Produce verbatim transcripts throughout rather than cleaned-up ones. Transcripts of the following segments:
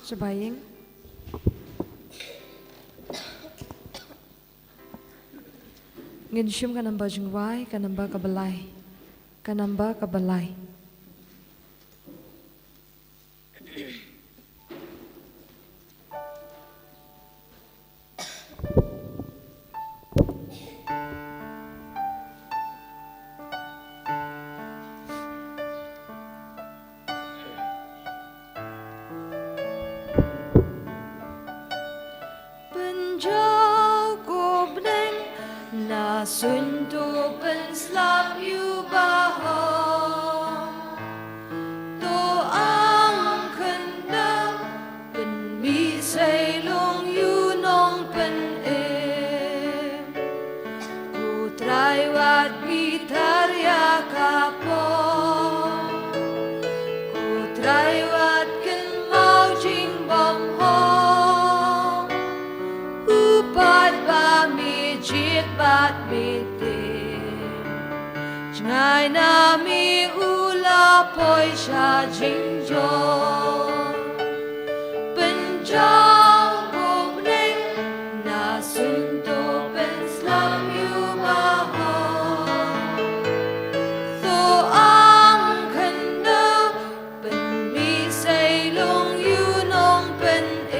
Shaba ïing. Ngin shim ka namba jingrwai, ka namba kaba lai. Ka namba kaba lai. Pynjaw ko bneng, na suiñ to pynslap ïa u Bahoh. To ang khyndew, pynmih sei lung ïa u Nongpynim. Ko Trai wat bitar ïa ka pop. Ko Trai wat kynmaw jingbymhok. U paid ba me jied bad me tip. Jngai na me u la poi sha jingjop. Pynjaw ko bneng, na suiñ to pynslap ïa u Bahoh. To ang khyndew, pynmih sei lung ïa u Nongpynim.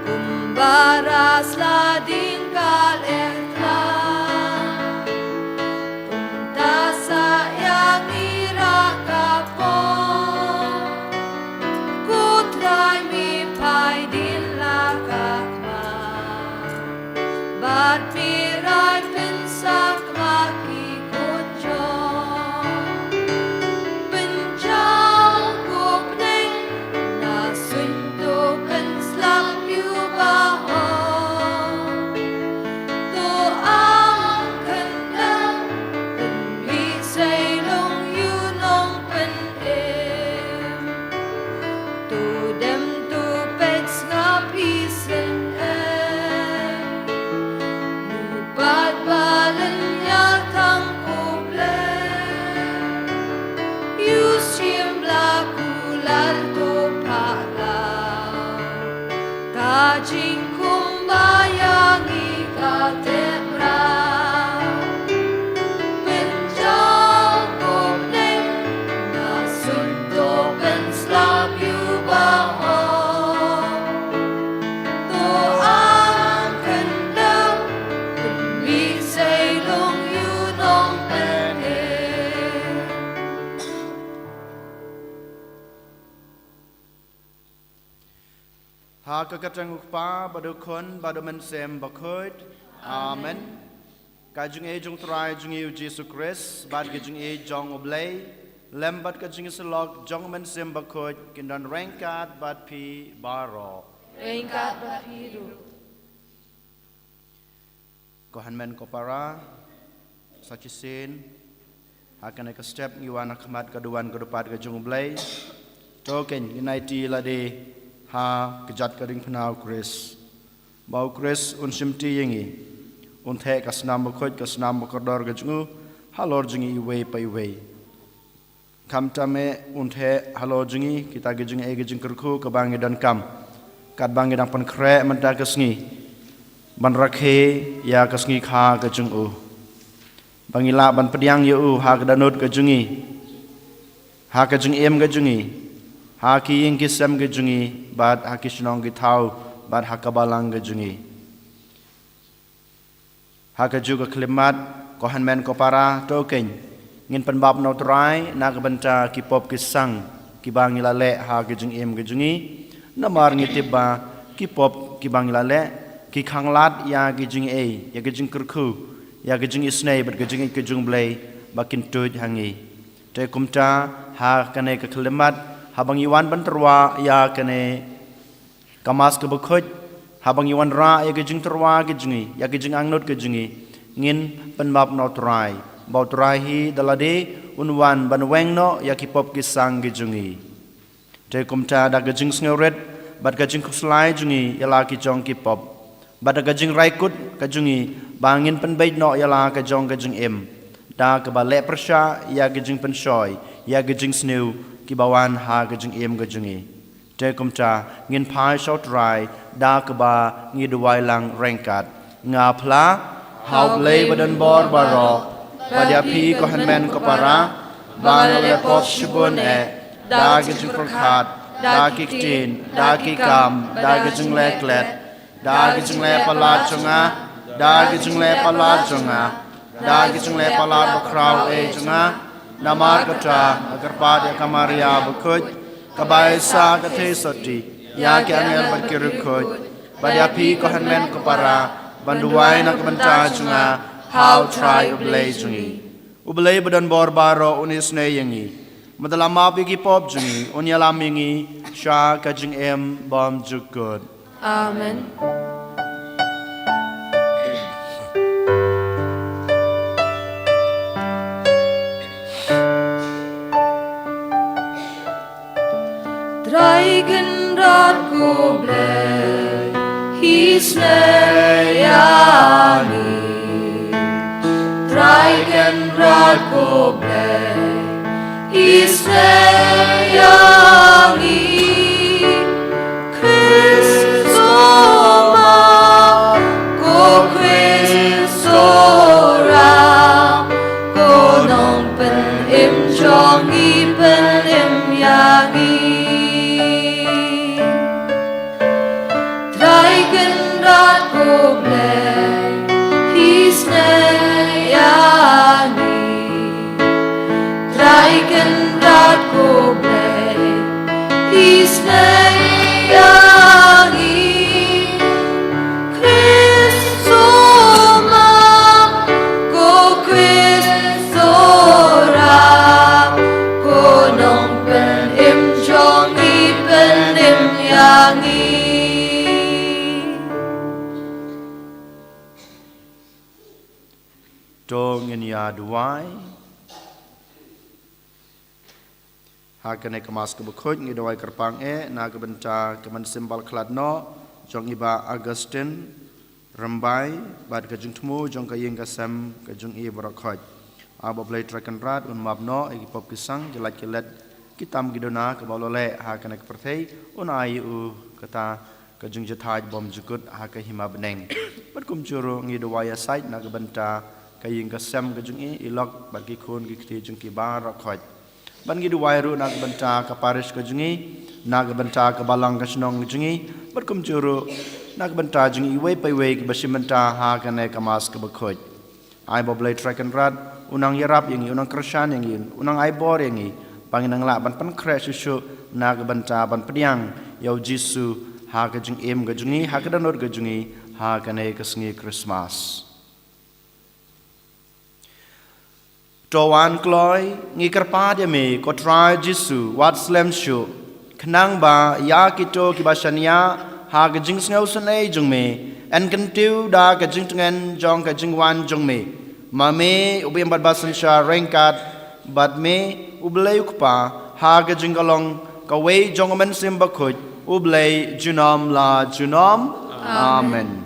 Kumba ras la ding ka leh tla, kumta sa ïa ngi ruh ka pop. Ko Trai me phai dien la ka khmat. Bad me rai pynsakhmat ki khun jong. Pynjaw ko bneng, na suiñ to pynslap ïa u Bahoh. To ang khyndew, pynmih sei lung ïa u Nongpynim. To dem to peit sngap isynei. Bad ba lynñiar tang ko Blei. Ïa u shim la kular to phah la. Ka jingkhum ba ïa ngi ka tep rah. Pynjaw ko bneng, na suiñ to pynslap ïa u Bahoh. To ang khyndew, pynmih sei lung ïa u Nongpynim. Ha ka kyrteng u Kpa, bad u Khun, bad u Mynsiem Bakhuid. Amen. Ka jingïeit jong u Trai jong ngi u Jisu Khrist, bad ka jingïeit jong u Blei, lem bad ka jingïasyllok jong u Mynsiem Bakhuid, kin don ryngkat bad phi baroh. Ryngkat bad phi ruh. Ko hynmen ko para, sa shisien, ha kane ka step ngi wan ha khmat ka duwan ka dupat ka jong u Blei. To kein, ngin aiti lade ha kjat ka diengphna u Khrist. Ba u Khrist un shimti ïa ngi. Un theh ka snam bakhuid, ka snam bakordor ka jong u, halor jong ngi iwei pa iwei. Khamtam eh un theh halor jong ngi kita ki jingai ki jingkyrkhu kaba ngi donkam. Katba ngi dang pynkhreh mynta ka sngi. Ban rakhe ïa ka sngi kha ka jong u. Ba ngi lah ban pdiang ïa u ha ka dohnud ka jong ngi. Ha ka jingim ka jong ngi. Ha ki ïing ki sem ka jong ngi. Bad ha ki shnong ki thaw. Bad ha ka balang ka jong ngi. Ha kajuh ka khyllipmat, ko hynmen ko para, to kein. Ngin pynbap na u Trai, na ka bynta ki pop ki sang, kiba ngi la leh ha ka jingim ka jong ngi. Namar ngi tip ba, ki pop kiba ngi la leh, ki khanglad ïa ka jingïeit, ïa ka jingkyrkhu, ïa ka jingisynei bad ka jingïeit ka jong u Blei, ba kin tuid ha ngi. Te kumta, ha kane ka khyllipmat, haba ngi wan ban tyrwa ïa kane ka Mass ka bakhuid, haba ngi wanrah ïa ka jingtyrwa ka jong ngi, ïa ka jingangnud ka jong ngi, ngin pynbap na u Trai. Ba u Trai hi da lade, un wan ban weng noh, ïa ki pop ki sang ka jong ngi. Te kumta da ka jingsngewrit, bad ka jingkhuslai jong ngi, ïa la ki jong ki pop. Bad da ka jingrai kut ka jong ngi, ba ngin pynbeit noh ïa la ka jong ka jingim. Da kaba leh pyrshah, ïa ka jingpynshoi, ïa ka jingsniew, kiba wan ha ka jingim ka jong ngi. Te kumta, ngin phai sha U Trai, da kaba ngi duwai lang ryngkat. Nga phla, ha U Blei badonbor baroh, bad ïa phi ko hynmen ko para, ba nga la pop shibun eh, da ki jingpyrkhat, da ki ktien, da ki kam, da ki jingleh klet, da ki jingleh palat jong nga, da ki jingleh palat jong nga, da ki jingleh palat bakhraw eh jong nga, namar kata, nga kyrpad ïa ka Maria bakhuid, kaba ïaisah ka theisotti, ïa ki angel bad ki riewkhuid, bad ïa phi ko hynmen ko para, ban duwai na ka bynta jong nga, ha U Trai U Blei jong ngi. U Blei badonbor baroh un isynei ïa ngi. Bad un ïalam ïa ki pop jong ngi, un ïalam ïa ngi, sha ka jingim bymjukut. Amen. Trai Kynrad ko Blei, isynei ïa ngi. Trai Kynrad ko Blei, isynei ïa ngi. Khrist u ma, ko Khrist u ram, ko nongpynim jong ngi, pynim ïa ngi. Trai Kynrad ko Blei, isynei ïa ngi. Trai Kynrad ko Blei, isynei ïa ngi. Khrist u ma, ko Khrist u ram, ko nongpynim jong ngi, pynim ïa ngi. To ngin ïa duwai. Ha kane ka Mass kaba khuid ngi duwai kyrpang eh na ka bynta ka mynsiem ba la khlad noh jong i Bah Augustine Rymbai bad ka jingthmu jong ka ïing ka sem ka jong i baroh khoit. Ai ba U Blei Trai Kynrad un map noh ïa ki pop ki sang, ki lait ki let, ki tam ki duna kaba u la leh ha kane ka pyrthei, un ai ïa u kata ka jingjahthait bymjukut ha ka hima bneng. Bad kumjuh ruh ngi duwai ïasaid na ka bynta ka ïing ka sem ka jong i, i lok bad ki khun ki kti jong ki baroh khoit. Bad ngi duwai ruh na ka bynta ka parish ka jong i, na ka bynta ka balang ka shnong ka jong i, bad kumjuh ruh na ka bynta jong iwei pa iwei kiba shim bynta ha kane ka Mass kaba khuid. Ai ba U Blei Trai Kynrad un nang ïarap ïa ngi, un nang kyrshan ïa ngi, un nang ai bor ïa ngi, ba ngin nang lah ban pynkhreh shuh shuh na ka bynta ban pdiang ïa U Jisu ha ka jingim ka jong i, ha ka dohnud ka jong i, ha kane ka sngi Christmas. To wan kloi, ngi kyrpad ïa me, ko Trai Jisu, wat slem shuh, khnang ba ïa kito kiba shaniah ha ka jingsngewsynei jong me, yn kyntiew da ka jingtngen jong ka jingwan jong me. Ma me, uba im bad ba synshar ryngkat bad me, U Blei U Kpa, ha ka jingïalong kawei jong U Mynsiem Bakhuid, U Blei junom la junom. Amen. Amen.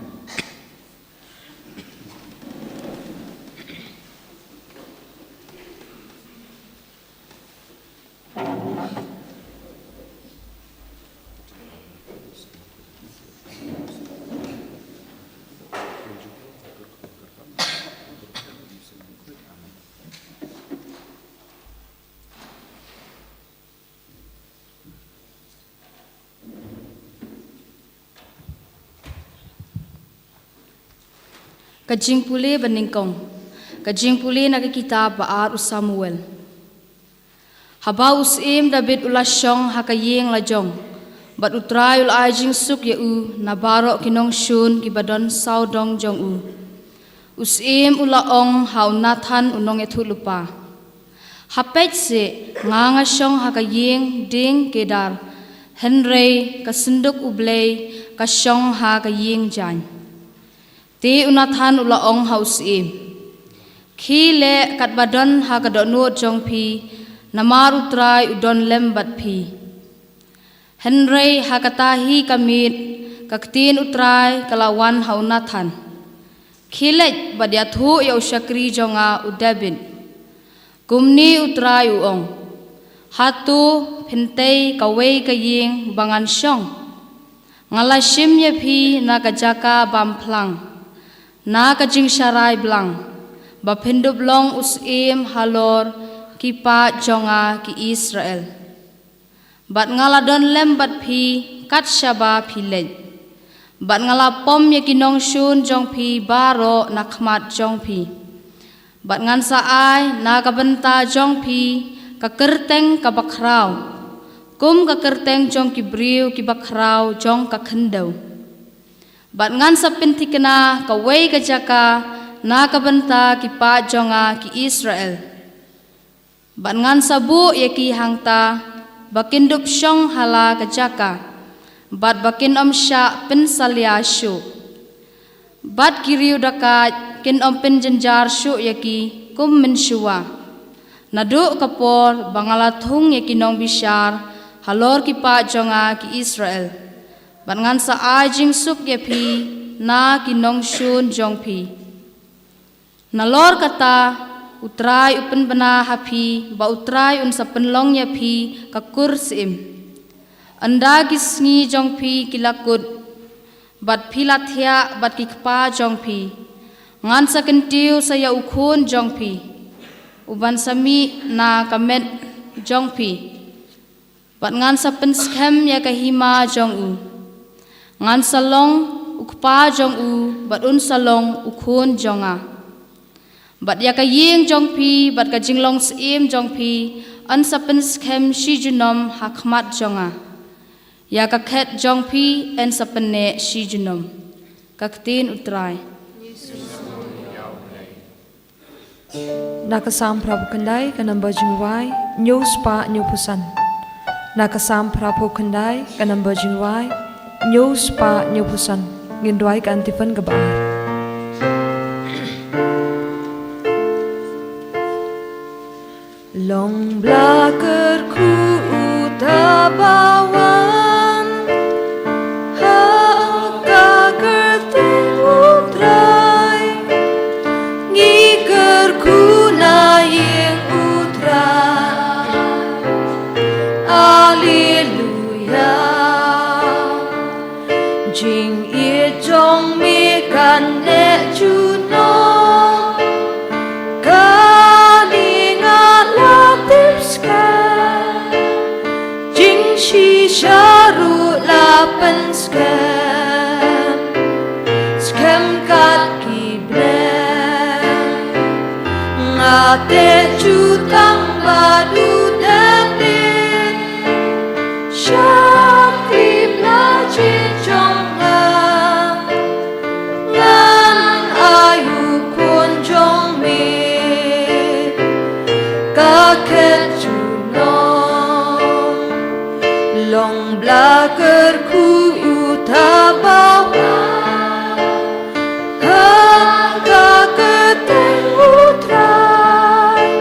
Ka jingpule banyngkong. Ka jingpule na ka kitab ba ar u Samuel. Haba u syiem David u la shong ha ka ïing la jong, bad U Trai u la ai jingsuk ïa u na baroh ki nongshun kiba don sawdong jong u. U syiem u la ong ha u Nathan u nongïathuhlypa, ha peit seh, nga nga shong ha ka ïing dieng kedar, hynrei ka synduk U Blei ka shong ha ka ïing jaiñ. Te u Nathan u la ong ha u syiem, khie leh katba don ha ka dohnud jong phi, namar U Trai u don lem bad phi. Hynrei ha kata hi ka miet, ka ktien U Trai ka la wan ha u Nathan, khie leit bad ïathuh ïa u shakri jong nga u David, kumne U Trai u ong, Hato phin tei kawei ka ïing ba ngan shong? Nga la shim ïa phi na ka jaka bam phlang, na ka jingsharai blang, ba phin dup long u syiem halor ki paid jong nga ki Israel. Bad nga la don lem bad phi kat shaba phi leit. Bad nga la pom ïa ki nongshun jong phi baroh na khmat jong phi. Bad ngan sa ai na ka bynta jong phi ka kyrteng kaba khraw, kum ka kyrteng jong ki briew kiba khraw jong ka khyndew. Bad ngan sa pynthikna kawei ka jaka na ka bynta ki paid jong nga ki Israel. Bad ngan sa buh ïa ki hangta ba kin dup shong ha la ka jaka, bad ba kin ym shah pynsalia shuh. Bad ki riew dakaid kin ym pynjynjar shuh ïa ki kum mynshuwa, naduh ka por ba nga la thung ïa ki nongbishar halor ki paid jong nga ki Israel. Bad ngan sa ai jingsuk ïa phi na ki nongshun jong phi. Nalor kata, U Trai u pynbna ha phi, ba U Trai un sa pynlong ïa phi ka kur syiem. Ynda ki sngi jong phi ki la kut, bad phi la thiah bad ki kpa jong phi, ngan sa kyntiew sa ïa u khun jong phi, u ban sa mih na ka met jong phi. Bad ngan sa pynskhem ïa ka hima jong u. Ngan sa long u kpa jong u, bad un sa long u khun jong nga. Bad ïa ka ïing jong phi, bad ka jinglong syiem jong phi, yn sa pynskhem shi junom ha khmat jong nga. Ïa ka khet jong phi yn sa pynneh shi junom. Ka ktien U Trai. Na ka Salm phra phew khyndai, ka number jingïarap, hynñiew spah hynñiew phew san. Na ka Salm phra phew khyndai, ka number jingïarap, hynñiew spah hynñiew phew san. Ngin duwai ka antiphon kaba ar. Long bla kyrkhu uta ba wan ha ka kyrteng U Trai. Ngi kyrkhu na ïing U Trai. Alleluia. Jingïeit jong me kan neh junom. Kane nga la tip skhem. Jingshisha ruh la pynskhem. Skhem kat ki blei. Nga teh jutang bad u David. Sha khlip na jied jong nga. Ngan ai u khun jong me ka khet junom. Long bla kyrkhu uta ba wan ha ka kyrteng U Trai.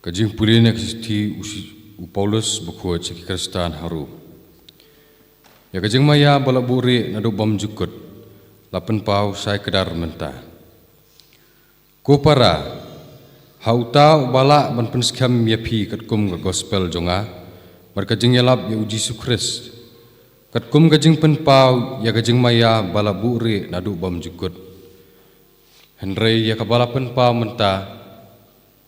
Ka jingpule na ka shithi u shi-, u Paulus bakhuid sha ki Khristan ha Rom. Ïa ka jingmaïa ba la buhrieh naduh bymjukut la pynpaw shai kdar mynta. Ko para, ha uta uba lah ban pynskhem ïa phi katkum ka gospel jong nga, bad ka jingïalap ïa u Jisu Khrist, katkum ka jingpynpaw ïa ka jingmaïa ba la buhrieh naduh bymjukut. Hynrei ïa kaba la pynpaw mynta,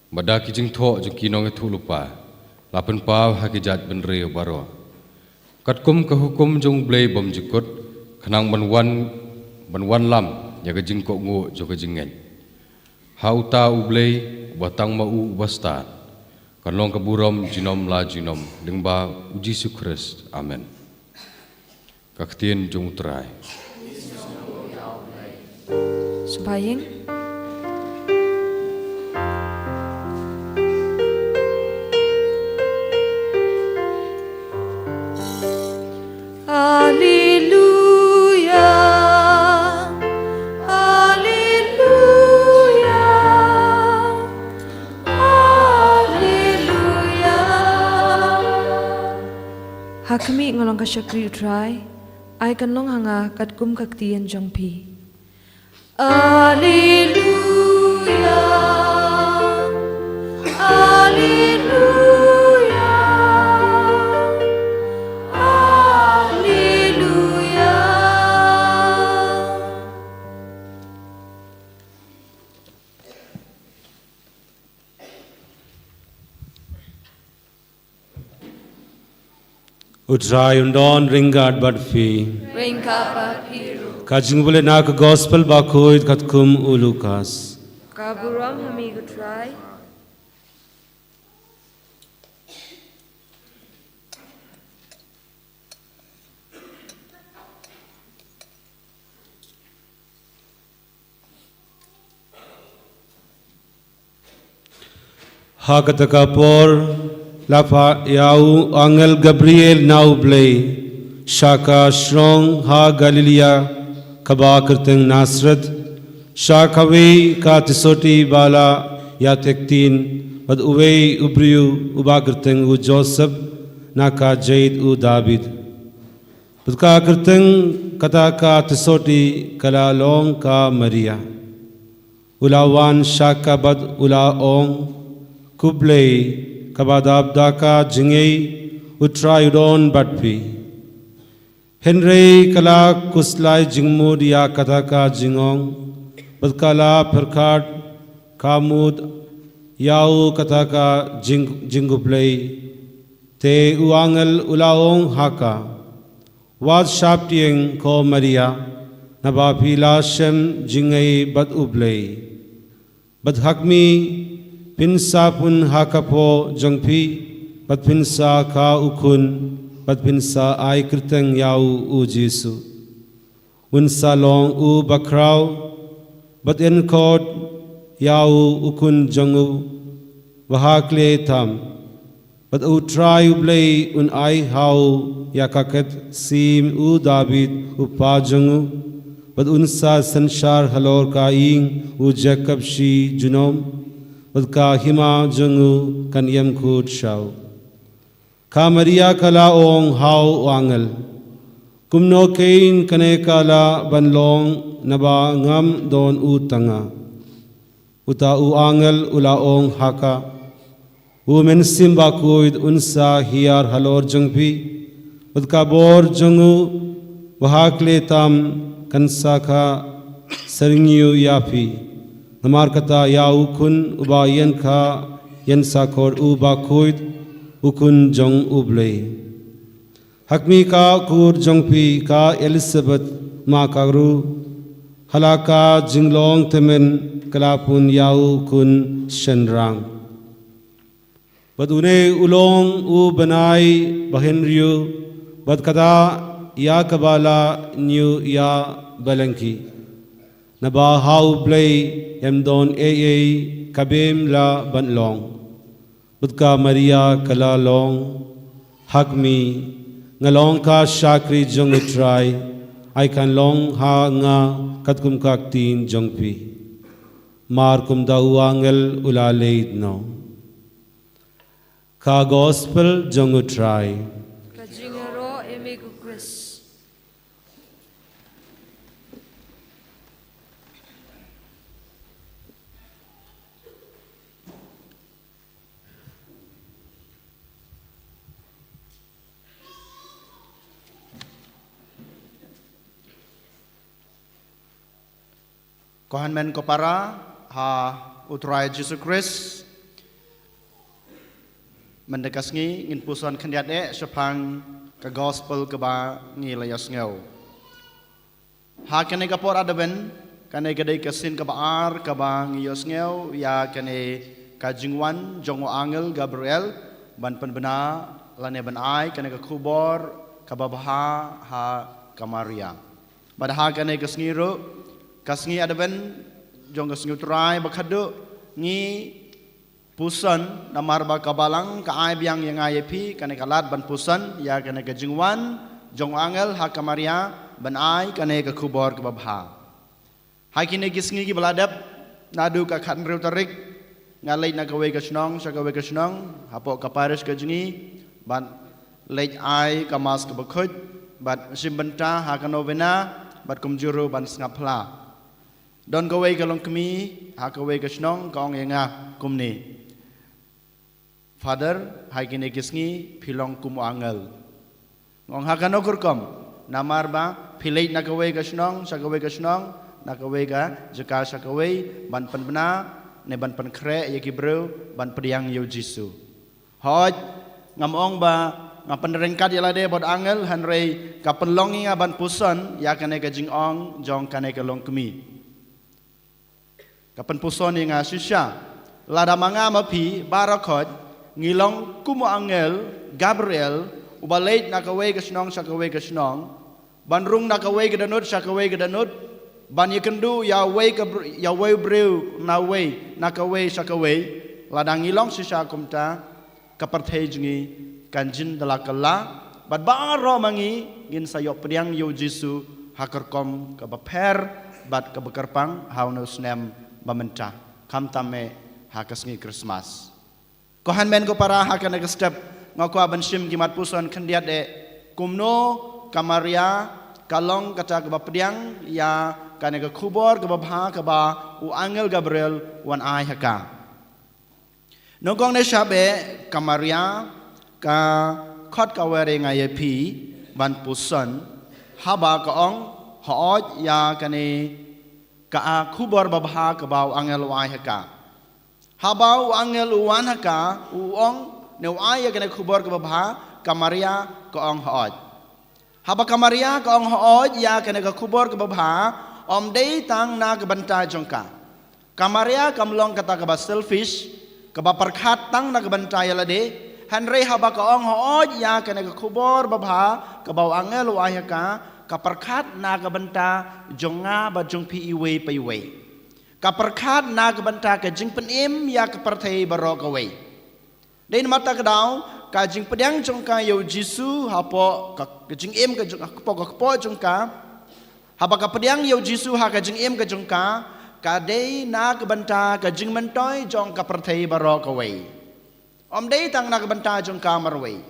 ba da ki jingthoh jong ki nongïathuhlypa, la pynpaw ha ki jaitbynriew baroh, katkum ka hukum jong U Blei bymjukut, khnang ban wan, ban wanlam ïa ka jingkohnguh jong ka jingngeit. Ha uta U Blei, uba tang ma u uba stad, kan long ka burom junom la junom, lyngba u Jisu Khrist. Amen. Ka ktien jong U Trai. Sngewbha ïing. Alleluia, alleluia, alleluia. Ha khmih, nga long ka shakri U Trai, ai kan long ha nga katkum ka ktien jong phi. Alleluia, alleluia, alleluia. U Trai un don ryngkat bad phi. Ryngkat bad phi ruh. Ka jingpule na ka gospel bakhuid katkum u Lukas. Ka burom ha me ko Trai. Ha kata ka por, la phah ïa u angel Gabriel na U Blei sha ka shnong ha Galilaïa kaba kyrteng Nasareth, sha kawei ka tisoti ba la ïatek ktien bad uwei u briew uba kyrteng u Joseph, na ka jaid u Dabid. Bad ka kyrteng kata ka tisoti ka la long ka Maria. U la wan sha ka bad u la ong, Khublei, kaba dap da ka jingngeit, U Trai u don bad phi. Hynrei ka la khuslai jingmut ïa kata ka jingong, bad ka la pyrkhat ka mut ïa u kata ka jing-, jingkhublei. Te u angel u la ong ha ka, Wat sheptieng ko Maria, naba phi la shem jingngeit bad U Blei. Bad ha khmih, phin sa pun ha ka phew jong phi, bad phin sa kha u khun, bad phin sa ai kyrteng ïa u, u Jisu. Un sa long u bakhraw, bad yn khot ïa u u khun jong u Bahaklieh Tam. Bad U Trai U Blei un ai ha u ïa ka khet sim u Dabid u kpa jong u. Bad un sa synshar halor ka ïing u Jakob shi junom. Bad ka hima jong u kan ïam kut sha u. Ka Maria ka la ong ha u angel, kumno kein kane ka lah ban long naba ngam don u tang nga. Uta u angel u la ong ha ka, U Mynsiem Bakhuid un sa hiar halor jong phi, bad ka bor jong u Bahaklieh Tam kan sa kha syrngiew ïa phi. Namar kata ïa u khun uba yn kha yn sa khot u Bakhuid, u khun jong U Blei. Ha khmih ka kur jong phi ka Elisabeth ma ka ruh, ha la ka jinglong tymmen ka la pun ïa u khun shynrang. Bad une u long u bnai bahynriew, bad kata ïa kaba la ñiew ïa balangki. Naba ha U Blei ym don ei ei kaba ym lah ban long. Bad ka Maria ka la ong, Ha khmih, nga long ka shakri jong U Trai, ai kan long ha nga katkum ka ktien jong phi. Mar kumta u angel u la leit noh. Ka Gospel jong U Trai. Ka jingïaroh ïa me ko Khrist. Ko hynmen ko para ha U Trai Jisu Khrist. Mynta ka sngi ngin puson khyndiat eh shaphang ka Gospel kaba ngi la ïohsngew. Ha kane ka por Advent, kane ka dei ka sien kaba ar kaba ngi ïohsngew ïa kane ka jingwan jong u angel Gabriel ban pynbna lane ban ai kane ka khubor kaba bha ha ka Maria. Bad ha kane ka sngi ruh, ka sngi Advent jong ka sngi U Trai ba khatduh, ngi puson namar ba ka Balang ka ai biang ïa nga ïa phi kane ka lad ban puson ïa kane ka jingwan jong u angel ha ka Maria ban ai kane ka khubor kaba bha. Ha kine ki sngi kiba la dep, naduh ka khathynriew tarik, nga leit na kawei ka shnong sha kawei ka shnong hapoh ka parish ka jong ngi, bad leit ai ka Mass kaba khuid, bad shim bynta ha ka novena, bad kumjuh ruh ban sngap phla. Don kawei ka longkmie ha kawei ka shnong ka ong ïa nga kumne, "Father, ha kine ki sngi phi long kum u angel." Nga ong, "Ha kano ka rukom?" "Namar ba phi leit na kawei ka shnong sha kawei ka shnong, na kawei ka jaka sha kawei, ban pynbna ne ban pynkhreh ïa ki briew ban pdiang ïa u Jisu." Hooid, ngam ong ba nga pynryngkat ïa lade bad u angel, hynrei ka pynlong ïa nga ban puson ïa kane ka jingong jong kane ka longkmie. Ka pynpuson ïa nga shisha. Lada ma nga ma phi baroh khoit ngi long kum u angel Gabriel, uba leit na kawei ka shnong sha kawei ka shnong, ban rung na kawei ka dohnud sha kawei ka dohnud, ban ïakynduh ïa uwei ka br-, ïa uwei u briew na uwei, na kawei sha kawei. Lada ngi long shisha kumta, ka pyrthei jong ngi kan jin da la kylla, bad baroh ma ngi ngin sa ïoh pdiang ïa u Jisu ha ka rukom kaba pher bad kaba kyrpang ha une u snem ba mynta, khamtam eh ha ka sngi Christmas. Ko hynmen ko para, ha kane ka step nga kwah ban shim ki mat puson khyndiat eh, kumno ka Maria ka long kata kaba pdiang ïa kane ka khubor kaba bha kaba u angel Gabriel u wan ai ha ka. Nyngkong ne shaba ka Maria ka khot ka wer ïa nga ïa phi ban puson, haba ka ong, "Hooid ïa kane ka khubor babha kaba u angel u ai ha ka." Haba u angel u wan ha ka, u ong, ne u ai ïa kane khubor kaba bha, ka Maria ka ong, "Hooid." Haba ka Maria ka ong, "Hooid ïa kane ka khubor kaba bha," ym dei tang na ka bynta jong ka. Ka Maria kam long kata kaba selfish, kaba pyrkhat tang na ka bynta ïa lade, hynrei haba ka ong, "Hooid ïa kane ka khubor babha kaba u angel u ai ha ka," ka pyrkhat na ka bynta jong nga bad jong phi iwei pa iwei. Ka pyrkhat na ka bynta ka jingpynim ïa ka pyrthei baroh kawei. Dei namar kata ka daw, ka jingpdiang jong ka ïa u Jisu hapoh ka, ka jingim ka jong, hapoh ka kpoh jong ka. Haba ka pdiang ïa u Jisu ha ka jingim ka jong ka, ka dei na ka bynta ka jingmyntoi jong ka pyrthei baroh kawei. Ym dei tang na ka bynta jong ka marwei.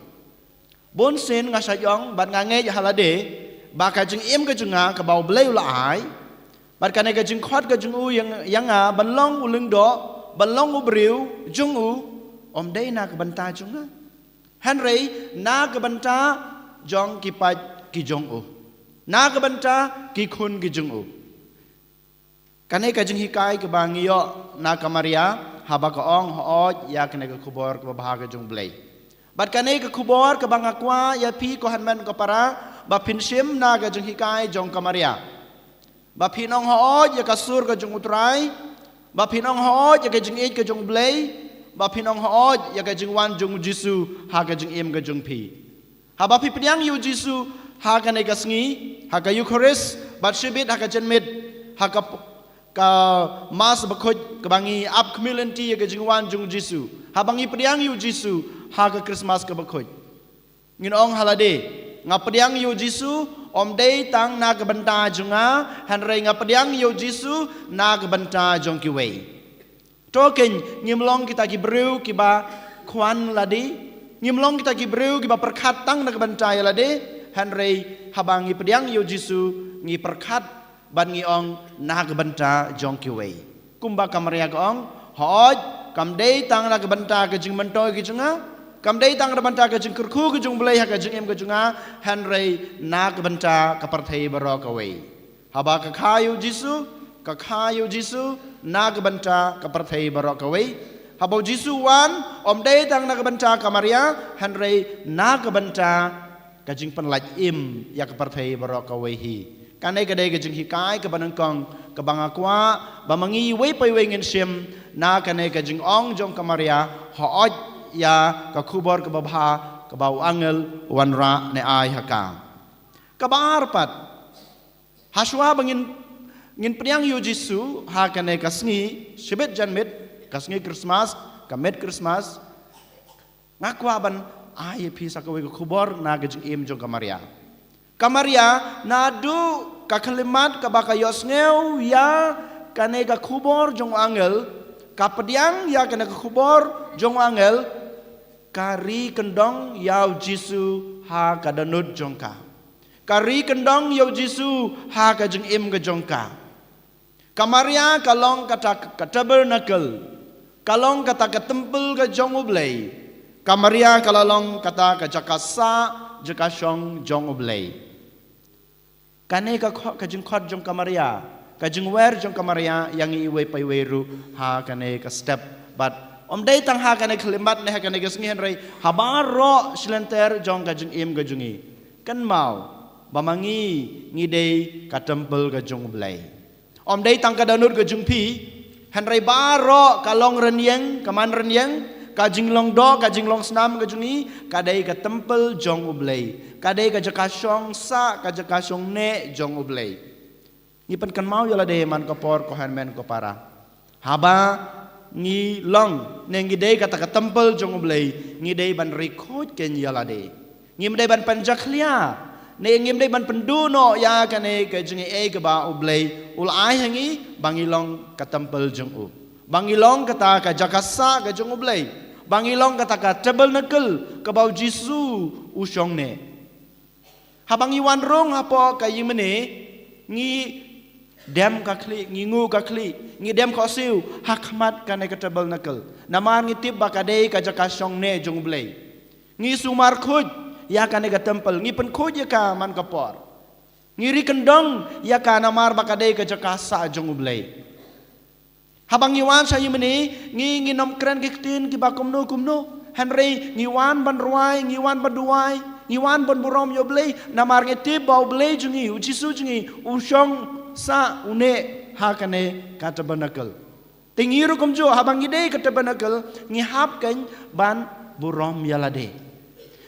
Bun sien nga shait ong bad nga ngeit ha lade ba ka jingim ka jong nga kaba U Blei u la ai, bad kane ka jingkhot ka jong u ïa, ïa nga ban long u lyngdoh, ban long u briew jong u, ym dei na ka bynta jong nga, hynrei na ka bynta jong ki paid ki jong u, na ka bynta ki khun ki jong u. Kane ka jinghikai kaba ngi ïoh na ka Maria, haba ka ong, "Hooid ïa kane ka khubor kaba bha ka jong U Blei." Bad kane ka khubor kaba nga kwah ïa phi ko hynmen ko para ba phin shim na ka jinghikai jong ka Maria. Ba phin ong hooid ïa ka sur ka jong U Trai, ba phin ong hooid ïa ka jingïeit ka jong U Blei, ba phin ong hooid ïa ka jingwan jong U Jisu ha ka jingim ka jong phi. Haba phi pdiang ïa U Jisu ha kane ka sngi, ha ka Eukharist, bad shibit ha ka janmiet, ha ka p-, ka Mass bakhuid kaba ngi ap khmih lynti ïa ka jingwan jong U Jisu. Haba ngi pdiang ïa U Jisu ha ka Christmas kaba khuid, ngin ong ha lade, "Nga pdiang ïa U Jisu, ym dei tang na ka bynta jong nga, hynrei nga pdiang ïa U Jisu na ka bynta jong kiwei." To kein, ngim long kita ki briew kiba khwan lade. Ngim long kita ki briew kiba pyrkhat tang na ka bynta ïa lade, hynrei haba ngi pdiang ïa u Jisu, ngi pyrkhat bad ngi ong na ka bynta jong kiwei. Kumba ka Maria ka ong, hooid, kam dei tang na ka bynta ka jingmyntoi ka jong nga, kam dei tang na ka bynta ka jingkyrkhu ka jong u Blei ha ka jingim ka jong nga, hynrei na ka bynta ka pyrthei baroh kawei. Haba ka kha ïa u Jisu, ka kha ïa u Jisu na ka bynta ka pyrthei baroh kawei. Haba u Jisu u wan, ym dei tang na ka bynta ka Maria, hynrei na ka bynta ka jingpynlait im ïa ka pyrthei baroh kawei hi. Kane ka dei ka jinghikai kaba nyngkong kaba nga kwah ba ma ngi iwei pa iwei ngin shim na kane ka jingong jong ka Maria, hooid ïa ka khubor kaba bha kaba u angel u wanrah ne ai ha ka. Kaba ar pat, hashwa ba ngin, ngin pdiang ïa u Jisu ha kane ka sngi shibit janmiet, ka sngi Christmas, ka miet Christmas, nga kwah ban ai ïa phi sa kawei ka khubor na ka jingim jong ka Maria. Ka Maria, naduh ka khyllipmat kaba ka ïohsngew ïa kane ka khubor jong u angel, ka pdiang ïa kane ka khubor jong u angel, ka ri kyndong ïa u Jisu ha ka dohnud jong ka. Ka ri kyndong ïa u Jisu ha ka jingim ka jong ka. Ka Maria ka long kata ka tabernacle, ka long kata ka templ ka jong u Blei. Ka Maria ka la long kata ka jaka sah, jaka shong jong u Blei. Kane ka kho-, ka jingkhot jong ka Maria, ka jingwer jong ka Maria ïa ngi iwei pa iwei ruh ha kane ka step. Bad ym dei tang ha kane ka khyllipmat ne ha kane ka sngi, hynrei ha baroh shi lynter jong ka jingim ka jong ngi. Kynmaw ba ma ngi, ngi dei ka templ ka jong u Blei. Ym dei tang ka dohnud ka jong phi, hynrei baroh ka long rynïeng, ka man rynïeng, ka jinglong doh, ka jinglong snam ka jong ngi, ka dei ka templ jong u Blei. Ka dei ka jaka shong sah, ka jaka shong neh jong u Blei. Ngi pynkynmaw ïa lade man ka por, ko hynmen ko para. Haba ngi long ne ngi dei kata ka templ jong u Blei, ngi dei ban ri khuid kein ïa lade. Ngim dei ban pynjakhlia, ne ngim dei ban pynduh noh ïa kane ka jingaiei kaba u Blei u la ai ha ngi, ba ngi long ka templ jong u, ba ngi long kata ka jaka sah ka jong u Blei, ba ngi long kata ka tabernacle kaba u Jisu u shong neh. Haba ngi wan rung hapoh ka ïingmane, ngi dem ka khlieh, ngi nguh ka khlieh, ngi dem ka siew ha khmat kane ka tabernacle. Namar ngi tip ba ka dei ka jaka shong neh jong u Blei. Ngi sumar khuid ïa kane ka templ, ngi pynkhuid ïa ka man ka por. Ngi ri kyndong ïa ka namar ba ka dei ka jaka sah jong u Blei. Haba ngi wan sha ïingmane, ngi, ngin ym kren ki ktien kiba kumno kumno, hynrei ngi wan ban rwai, ngi wan ban duwai, ngi wan ban burom ïa u Blei, namar ngi tip ba u Blei jong ngi, u Jisu jong ngi, u shong sah, u neh ha kane ka tabernacle. Te ngi ruh kumjuh, haba ngi dei ka tabernacle, ngi hap kein ban burom ïa lade.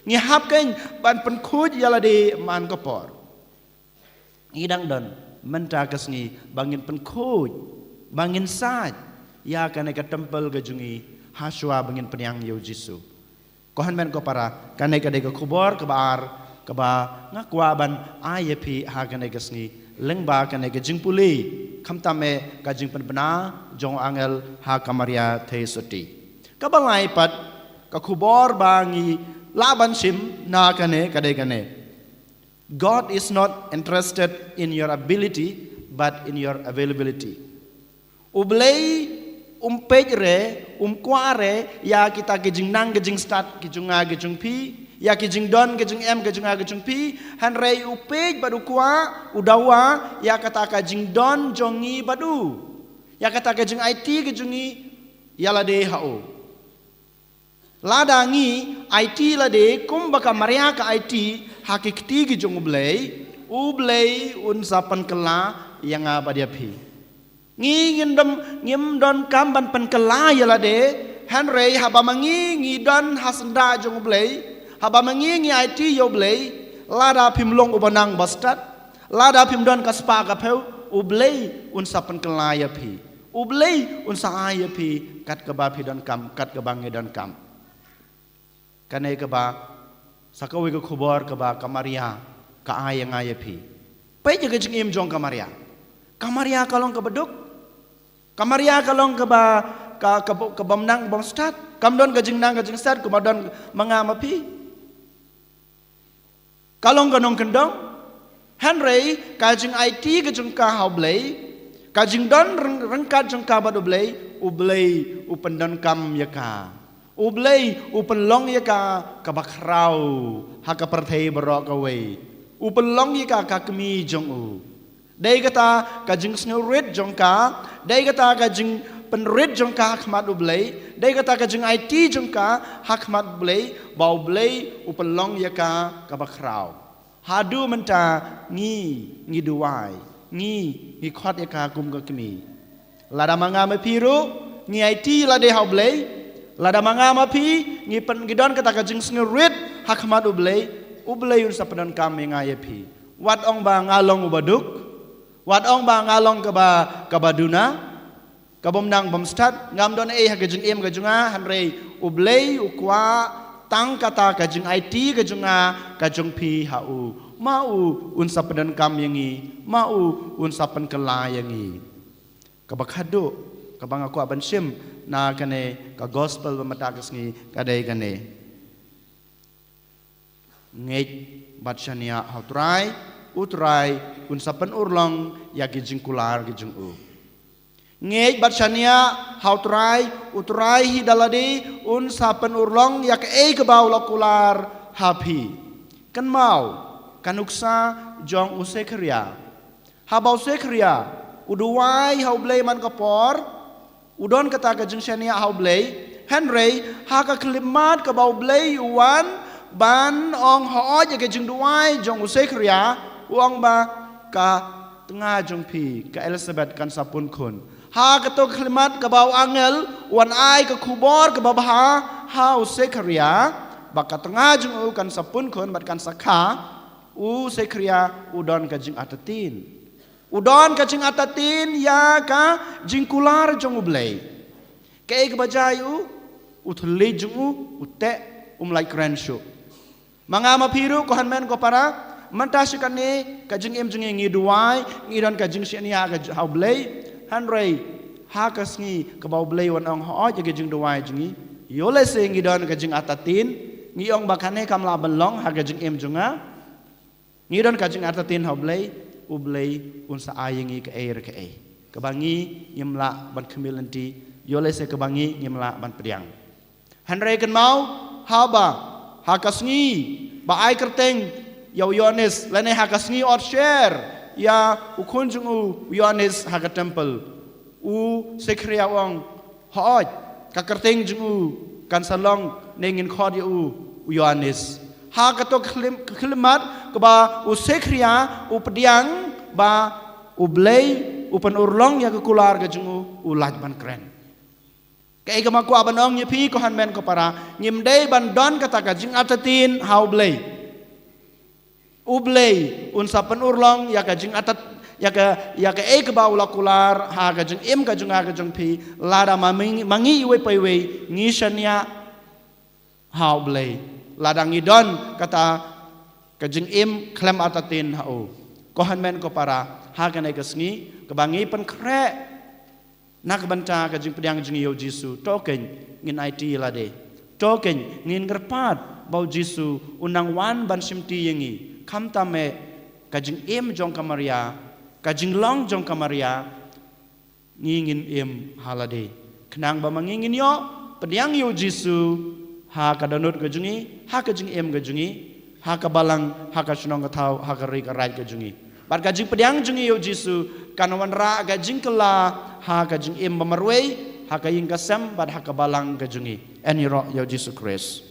Ngi hap kein ban pynkhuid ïa lade man ka por. Ngi dang don mynta ka sngi ba ngin pynkhuid, ba ngin sait ïa kane ka templ ka jong ngi, hashwa ba ngin pdiang ïa u Jisu. Ko hynmen ko para, kane ka dei ka khubor kaba ar kaba nga kwah ban ai ïa phi ha kane ka sngi, lyngba kane ka jingpule, khamtam eh ka jingpynbna jong u angel ha ka Maria Theisotti. Kaba lai pat, ka khubor ba ngi lah ban shim na kane ka dei kane. God is not interested in your ability, but in your availability. U Blei um peit re, um kwah re ïa kita ki jingnang ki jingstad ki jong nga ki jong phi, ïa ki jingdon ki jingem ki jong nga ki jong phi, hynrei u peit bad u kwah, u dawa ïa kata ka jingdon jong ngi bad u, ïa kata ka jingaiti ki jong ngi ïa lade ha u. Lada ngi aiti lade kumba ka Maria ka aiti ha ki kti ki jong u Blei, u Blei un sa pynkylla ïa nga bad ïa phi. Ngi ngin dom, ngim donkam ban pynkylla ïa lade, hynrei haba ma ngi ngi don ha syndah jong u Blei, haba ma ngi ngi aiti ïa u Blei, lada phim long uba nang ba stad, lada phim don ka spah ka phew, u Blei un sa pynkylla ïa phi. U Blei un sa ai ïa phi kat kaba phi donkam, kat kaba ngi donkam. Kane kaba sa kawei ka khubor kaba ka Maria ka ai ïa nga ïa phi. Peit ïa ka jingim jong ka Maria. Ka Maria ka long kaba duk. Ka Maria ka long kaba, ka, ka, kaba ym nang bym stad. Kam don ka jingnang ka jingset kumba don ma nga ma phi. Ka long ka nongkyndong. Hynrei ka jingaiti ka jong ka ha U Blei, ka jingdon ryng-, ryngkat jong ka bad U Blei, U Blei u pyndonkam ïa ka. U Blei u pynlong ïa ka kaba khraw ha ka pyrthei baroh kawei. U pynlong ïa ka ka kmie jong u. Dei kata ka jingsngewrit jong ka, dei kata ka jingpynrit jong ka ha khmat U Blei, dei kata ka jingaiti jong ka ha khmat U Blei, ba U Blei u pynlong ïa ka kaba khraw. Haduh mynta ngi, ngi duwai, ngi, ngi khot ïa ka kum ka kmie. Lada ma nga ma phi ruh ngi aiti lade ha U Blei, lada ma nga ma phi ngi pyn-, ngi don kata ka jingsngewrit ha khmat U Blei, U Blei un sa pyndonkam ïa nga ïa phi. Wat ong ba nga long uba duk, wat ong ba nga long kaba, kaba duna, kaba ym nang bym stad, ngam don ei ha ka jingim ka jong nga, hynrei U Blei u kwah tang kata ka jingaiti ka jong nga, ka jong phi ha u. Ma u un sa pyndonkam ïa ngi, ma u un sa pynkylla ïa ngi. Kaba khadduh kaba nga kwah ban shim na kane ka gospel ba mynta ka sngi ka dei kane. Ngeit bad shaniah ha U Trai, U Trai un sa pynurlong ïa ki jingkular ki jong u. Ngeit bad shaniah ha U Trai, U Trai hi da lade un sa pynurlong ïa kaei kaba u la kular ha phi. Kynmaw ka nuksa jong u Sekharia. Haba u Sekharia u duwai ha U Blei man ka por, u don kata ka jingshaniah ha U Blei, hynrei ha ka khyllipmat kaba U Blei u wan ban ong hooid ïa ka jingduwai jong u Sekharia, u ong ba ka tnga jong phi ka Elisabeth kan sa pun khun. Ha kato ka khyllipmat kaba u angel u wan ai ka khubor kaba bha ha u Sekharia ba ka tnga jong u kan sa pun khun bad kan sa kha, u Sekharia u don ka jingartatien. U don ka jingartatien ïa ka jingkular jong U Blei. Kaei kaba jia ïa u, u thylliej jong u u teh, um lah kren shuh. Ma nga ma phi ruh, ko hynmen ko para, mynta shi katne ka jingim jong ngi ngi duwai, ngi don ka jingshaniah ha ka j-, ha U Blei, hynrei ha ka sngi kaba U Blei u wan ong hooid ïa ka jingduwai jong ngi, ïoh lehse ngi don ka jingartatien, ngi ong ba kane kam lah ban long ha ka jingim jong nga. Ngi don ka jingartatien ha U Blei, U Blei un sa ai ïa ngi kaei re kaei kaba ngi ngim lah ban khmih lynti, ïoh lehse kaba ngi ngim lah ban pdiang. Hynrei kynmaw, haba ha ka sngi ba ai kyrteng ïa u Ïoannis, lane ha ka sngi ot sher ïa u khun jong u, u Ïoannis ha ka temple, u Sekharia u ong, hooid, ka kyrteng jong u kan sa long, ne ngin khot ïa u, u Ïoannis. Ha kato ka khyllip-, ka khyllipmat kaba u Sekharia u pdiang ba U Blei u pynurlong ïa ka kular ka jong u, u lah ban kren. Kaei kaba nga kwah ban ong ïa phi, ko hynmen ko para, ngim dei ban don kata ka jingartatien ha U Blei. U Blei un sa pynurlong ïa ka jingartat, ïa ka, ïa kaei kaba u la kular ha ka jingim ka jong nga ka jong phi, lada ma ngi, ma ngi iwei pa iwei ngi shaniah ha U Blei, lada ngi don kata ka jingim khlem artatien ha u. Ko hynmen ko para, ha kane ka sngi kaba ngi pynkhreh na ka bynta ka jingpdiang jong ngi ïa u Jisu, to kein ngin aiti ïa lade. To kein ngin kyrpad ba u Jisu un nang wan ban shimti ïa ngi. Khamtam eh ka jingim jong ka Maria, ka jinglong jong ka Maria, ngi ngin im ha lade. Khnang ba ma ngi ngin ïoh pdiang ïa u Jisu ha ka dohnud ka jong ngi, ha ka jingim ka jong ngi, ha ka balang, ha ka shnong ka thaw, ha ka ri ka raij ka jong ngi. Bad ka jingpdiang jong ngi ïa u Jisu kan wanrah ka jingkylla ha ka jingim ba marwei, ha ka ïing ka sem bad ha ka balang ka jong ngi. Yn ïaroh ïa u Jisu Khrist.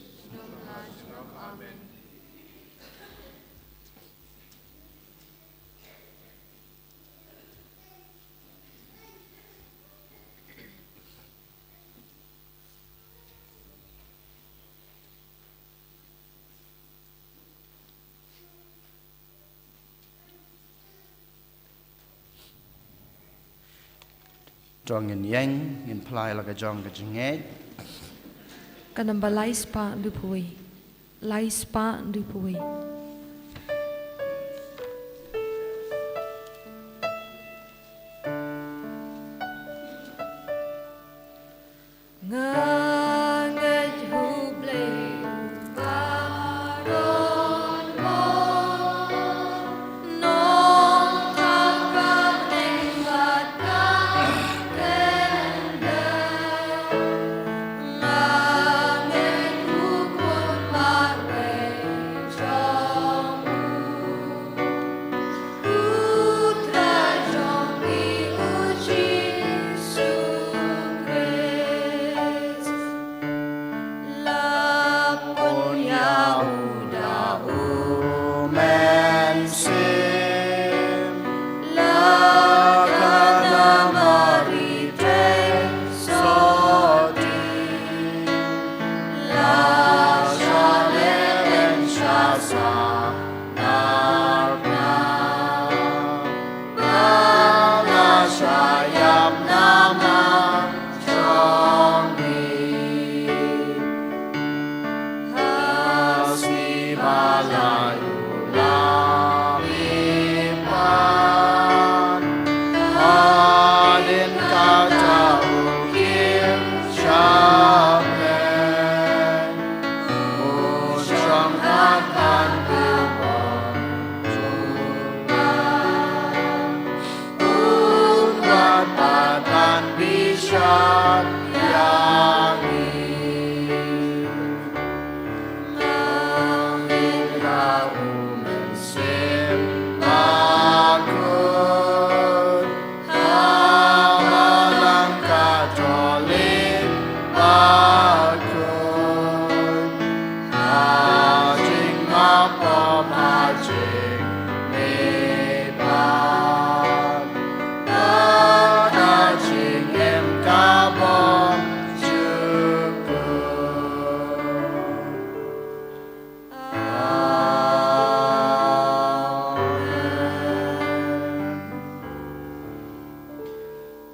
To ngin ïeng, ngin phla ïa la ka jong ka jingngeit. Ka namba lai spah hynriewphew wei. Lai spah hynriewphew wei. Nga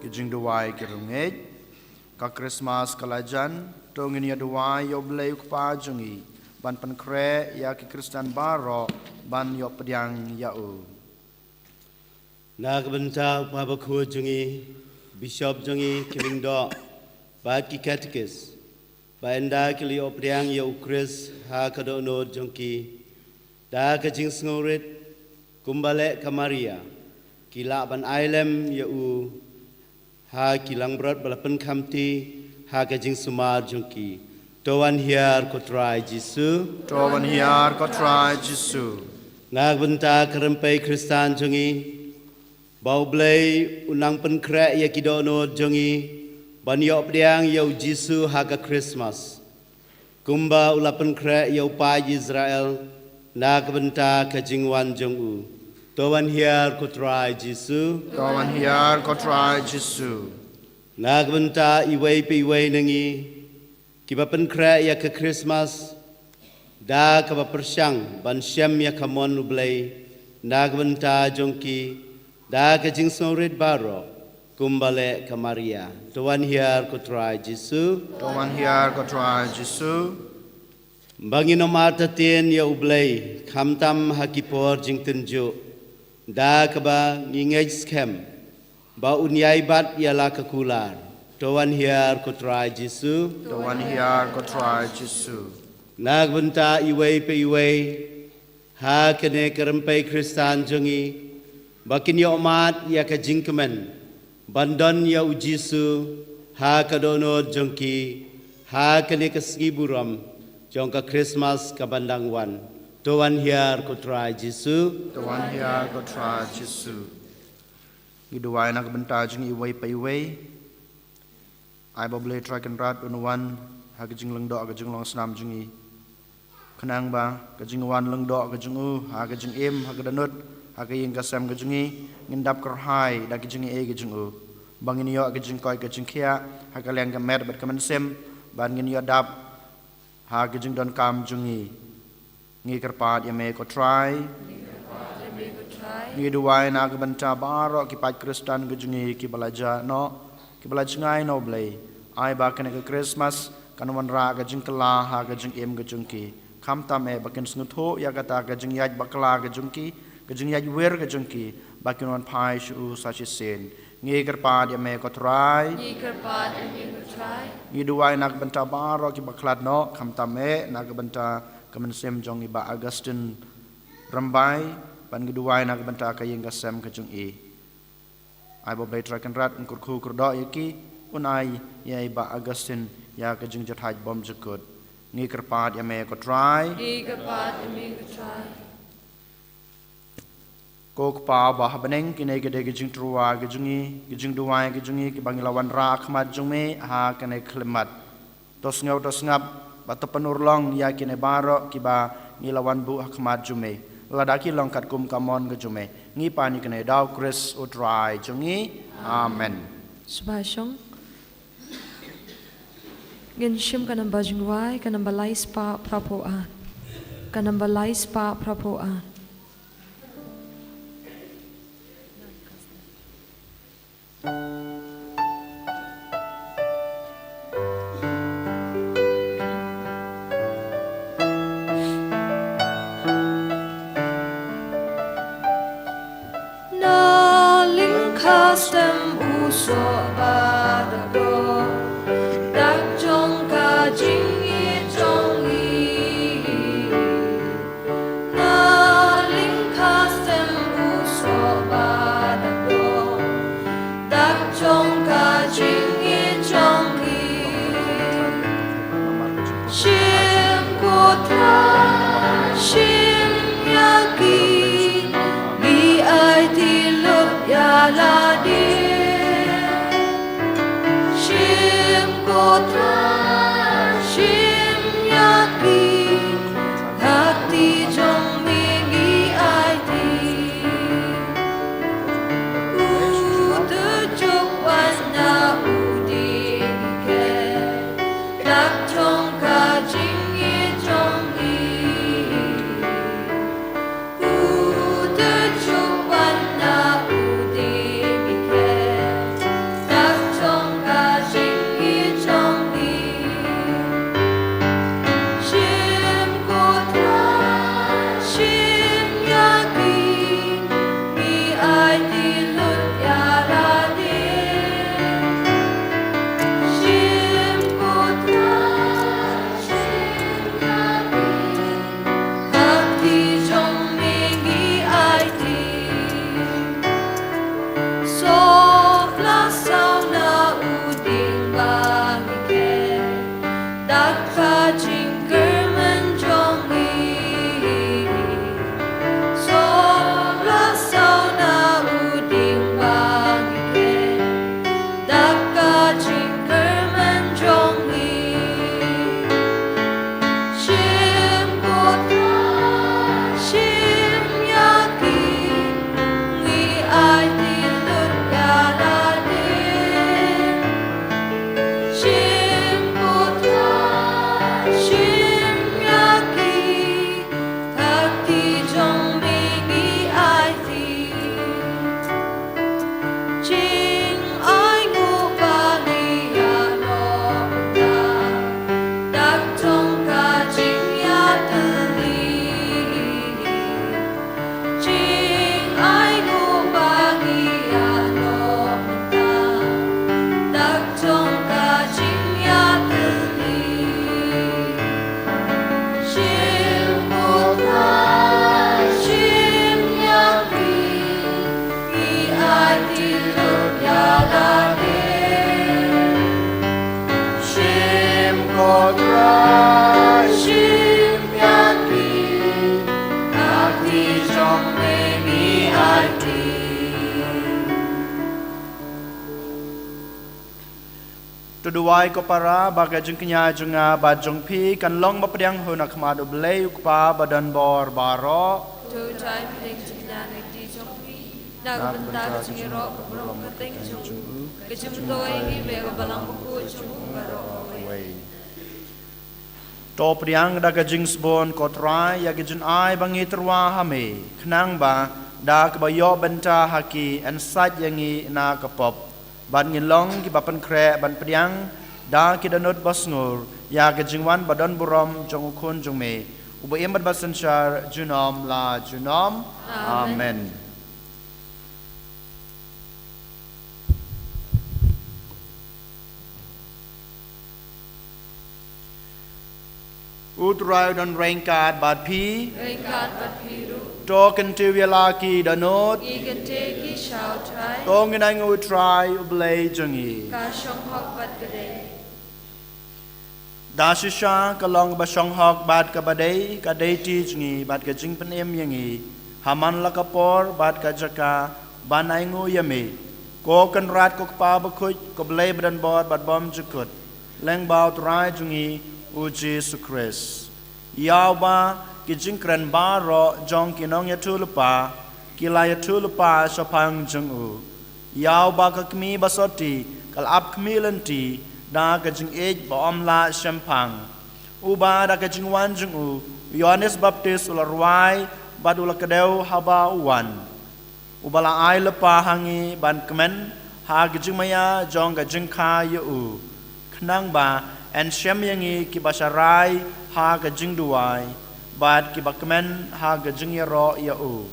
Ki jingduwai ki riewngeit. Ka Krismas ka la jan, to ngin ïa duwai ïa U Blei U Kpa jong ngi, ban pynkhreh ïa ki Khristan baroh ban ïoh pdiang ïa u. Na ka bynta u Kpa Bakhuid jong ngi, Bishop jong ngi, ki lyngdoh bad ki katekis, ba ynda ki la ïoh pdiang ïa U Khrist ha ka dohnud jong ki, da ka jingsngewrit kumba leh ka Maria, ki lah ban ai lem ïa u ha ki langbrot ba la pynkhamti ha ka jingsumar jong ki. To wan hiar ko Trai Jisu. To wan hiar ko Trai Jisu. Na ka bynta ka rympei Khristan jong ngi, ba U Blei un nang pynkhreh ïa ki dohnud jong ngi ban ïoh pdiang ïa U Jisu ha ka Krismas, kumba u la pynkhreh ïa u paid Israel na ka bynta ka jingwan jong u. To wan hiar ko Trai Jisu. To wan hiar ko Trai Jisu. Na ka bynta iwei pa iwei na ngi kiba pynkhreh ïa ka Krismas da kaba pyrshang ban shem ïa ka mon U Blei, na ka bynta jong ki, da ka jingsngewrit baroh kumba leh ka Maria. To wan hiar ko Trai Jisu. To wan hiar ko Trai Jisu. Ba ngin ym artatien ïa U Blei khamtam ha ki por jingtynjuh, da kaba ngi ngeit skhem ba un ïai bat ïa la ka kular. To wan hiar ko Trai Jisu. To wan hiar ko Trai Jisu. Na ka bynta iwei pa iwei ha kane ka rympei Khristan jong ngi, ba kin ïoh mad ïa ka jingkmen ban don ïa U Jisu ha ka dohnud jong ki ha kane ka sngi burom jong ka Krismas kaban dang wan. To wan hiar ko Trai Jisu. To wan hiar ko Trai Jisu. Ngi duwai na ka bynta jong ngi iwei pa iwei. Ai ba U Blei Trai Kynrad un wan ha ka jinglyngdoh, ha ka jinglong snam jong ngi, khnang ba ka jingwan lyngdoh ka jong u ha ka jingim, ha ka dohnud, ha ka ïing ka sem ka jong ngi, ngin dap kyrhai da ka jingaiei ka jong u, ba ngin ïoh ka jingkoit ka jingkhiah ha ka liang ka met bad ka mynsiem, ba ngin ïoh dap ha ka jingdonkam jong ngi. Ngi kyrpad ïa me ko Trai. Ngi kyrpad ïa me ko Trai. Ngi duwai na ka bynta baroh ki paid Khristan ka jong ngi kiba la jah noh, kiba la jngai na U Blei. Ai ba kane ka Krismas kan wanrah ka jingkylla ha ka jingim ka jong ki. Khamtam eh ba kin sngewthuh ïa kata ka jingïaid bakla ka jong ki, ka jingïaid wir ka jong ki, ba kin wan phai sha u sa shisien. Ngi kyrpad ïa me ko Trai. Ngi kyrpad ïa me ko Trai. Ngi duwai na ka bynta baroh kiba khlad noh, khamtam eh na ka bynta ka mynsiem jong i Bah Augustine Rymbai, bad ngi duwai na ka bynta ka ïing ka sem ka jong i. Ai ba U Blei Trai Kynrad un kyrkhu kyrdoh ïa ki, un ai ïa i Bah Augustine ïa ka jingjyrthait bymjukut. Ngi kyrpad ïa me ko Trai. Ngi kyrpad ïa me ko Trai. Ko Kpa ba ha bneng, kine ki dei ki jingtyrwa ki jong ngi, ki jingduwai ki jong ngi kiba ngi la wanrah ha khmat jong me ha kane ka khyllipmat. To sngew to sngap bad to pynurlong ïa kine baroh kiba ngi la wan buh ha khmat jong me, lada ki long katkum ka mon ka jong me. Ngi pan ïa kine da U Khrist U Trai jong ngi. Amen. Sngewbha shong. Ngin shim ka namba jingduwai, ka namba lai spah phra phew ar. Ka namba lai spah phra phew ar. Na lyngkha stem u soh ba da doh, dak jong ka jingïeit jong ngi. Na lyngkha stem u soh ba da doh, dak jong ka jingïeit jong ngi. Shim ko Trai, shim ïa ki, ngi aiti lut ïa lade. Shim ko Trai, shim ïa ki, ha kti jong me ngi aiti. U Trai jong wan na u dei ki khet, dak jong ka jingïeit jong ngi. To duwai ko para ba ka jingkñia jong nga bad jong phi kan long ba pdiang hun ha khmat U Blei U Kpa ba don bor baroh. To trai pdeng jingkñia na kti jong phi na ka bynta ka jingïaroh ka burom ka teng jong u, ka jingmyntoi ngi ba ka balang bakhuid jong u baroh kawei. To pdiang da ka jingsbun ko Trai ïa ki jingai ba ngi tyrwa ha me, khnang ba da kaba ïoh bynta ha ki yn sait ïa ngi na ka pop. Bad ngin long kiba pynkhreh ban pdiang da ki dohnud ba sngur ïa ka jingwan ba don burom jong U Khun jong me, uba im bad ba synshar junom la junom. Amen. Amen. U Trai u don ryngkat bad phi. Ryngkat bad phi ruh. To kyntiew ïa la ki dohnud. Ngi kyntiew ki sha U Trai. To ngin ainguh U Trai U Blei jong ngi. Ka shong hok bad ka dei. Da shisha ka long ba shong hok bad kaba dei, ka dei ti jong ngi bad ka jingpynim ïa ngi ha man la ka por bad ka jaka ban ainguh ïa me, ko Kynrad, ko Kpa bakhuid, ko Blei ba don bor bad bymjukut, lyngba U Trai jong ngi U Jisu Khrist. Ïa uba ki jingkren baroh jong ki nongïathuhlypa ki la ïathuhlypa shaphang jong u. Ïa uba ka kmie ba sotti ka la ap kmie lynti da ka jingïeit ba ym lah shemphang. Uba da ka jingwan jong u, u Ïoannis Baptist u la rwai bad u la kdew haba u wan. Uba la ai lypa ha ngi ban kmen ha ka jingmaïa jong ka jingkha ïa u, khnang ba yn shem ïa ngi kiba sharai ha ka jingduwai bad kiba kmen ha ka jingïaroh ïa u.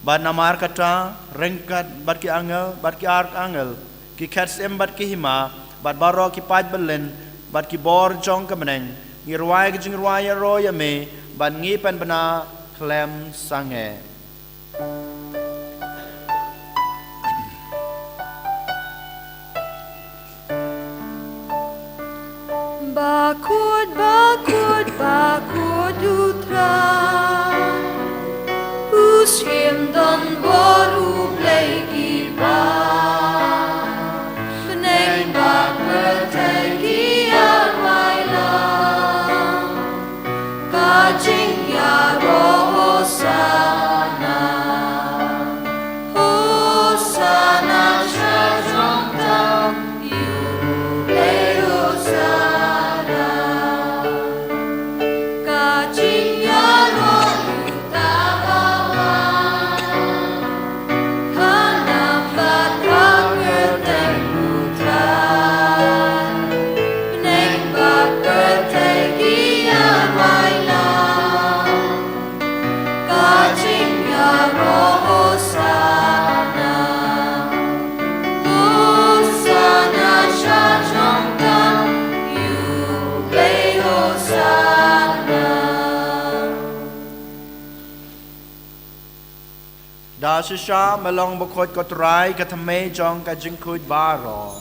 Bad namar kata, ryngkat bad ki angel bad ki arkangel, ki khet syiem bad ki hima, bad baroh ki paid bylliñ bad ki bor jong ka bneng, ngi rwai ka jingrwai ïaroh ïa me bad ngi pynbna khlem sangeh. Bakhuid, bakhuid, bakhuid U Trai. U shim don bor U Blei ki ba. Bneng bad pyrthei ki ïaroh ïa u. Ka jingïaroh Hosana. Hosana sha jrong tam ïa U Blei Hosana. Ka jingïaroh ïa uta uba wan. Da shisha me long bakhuid ko Trai, ka thymmei jong ka jingkhuid baroh.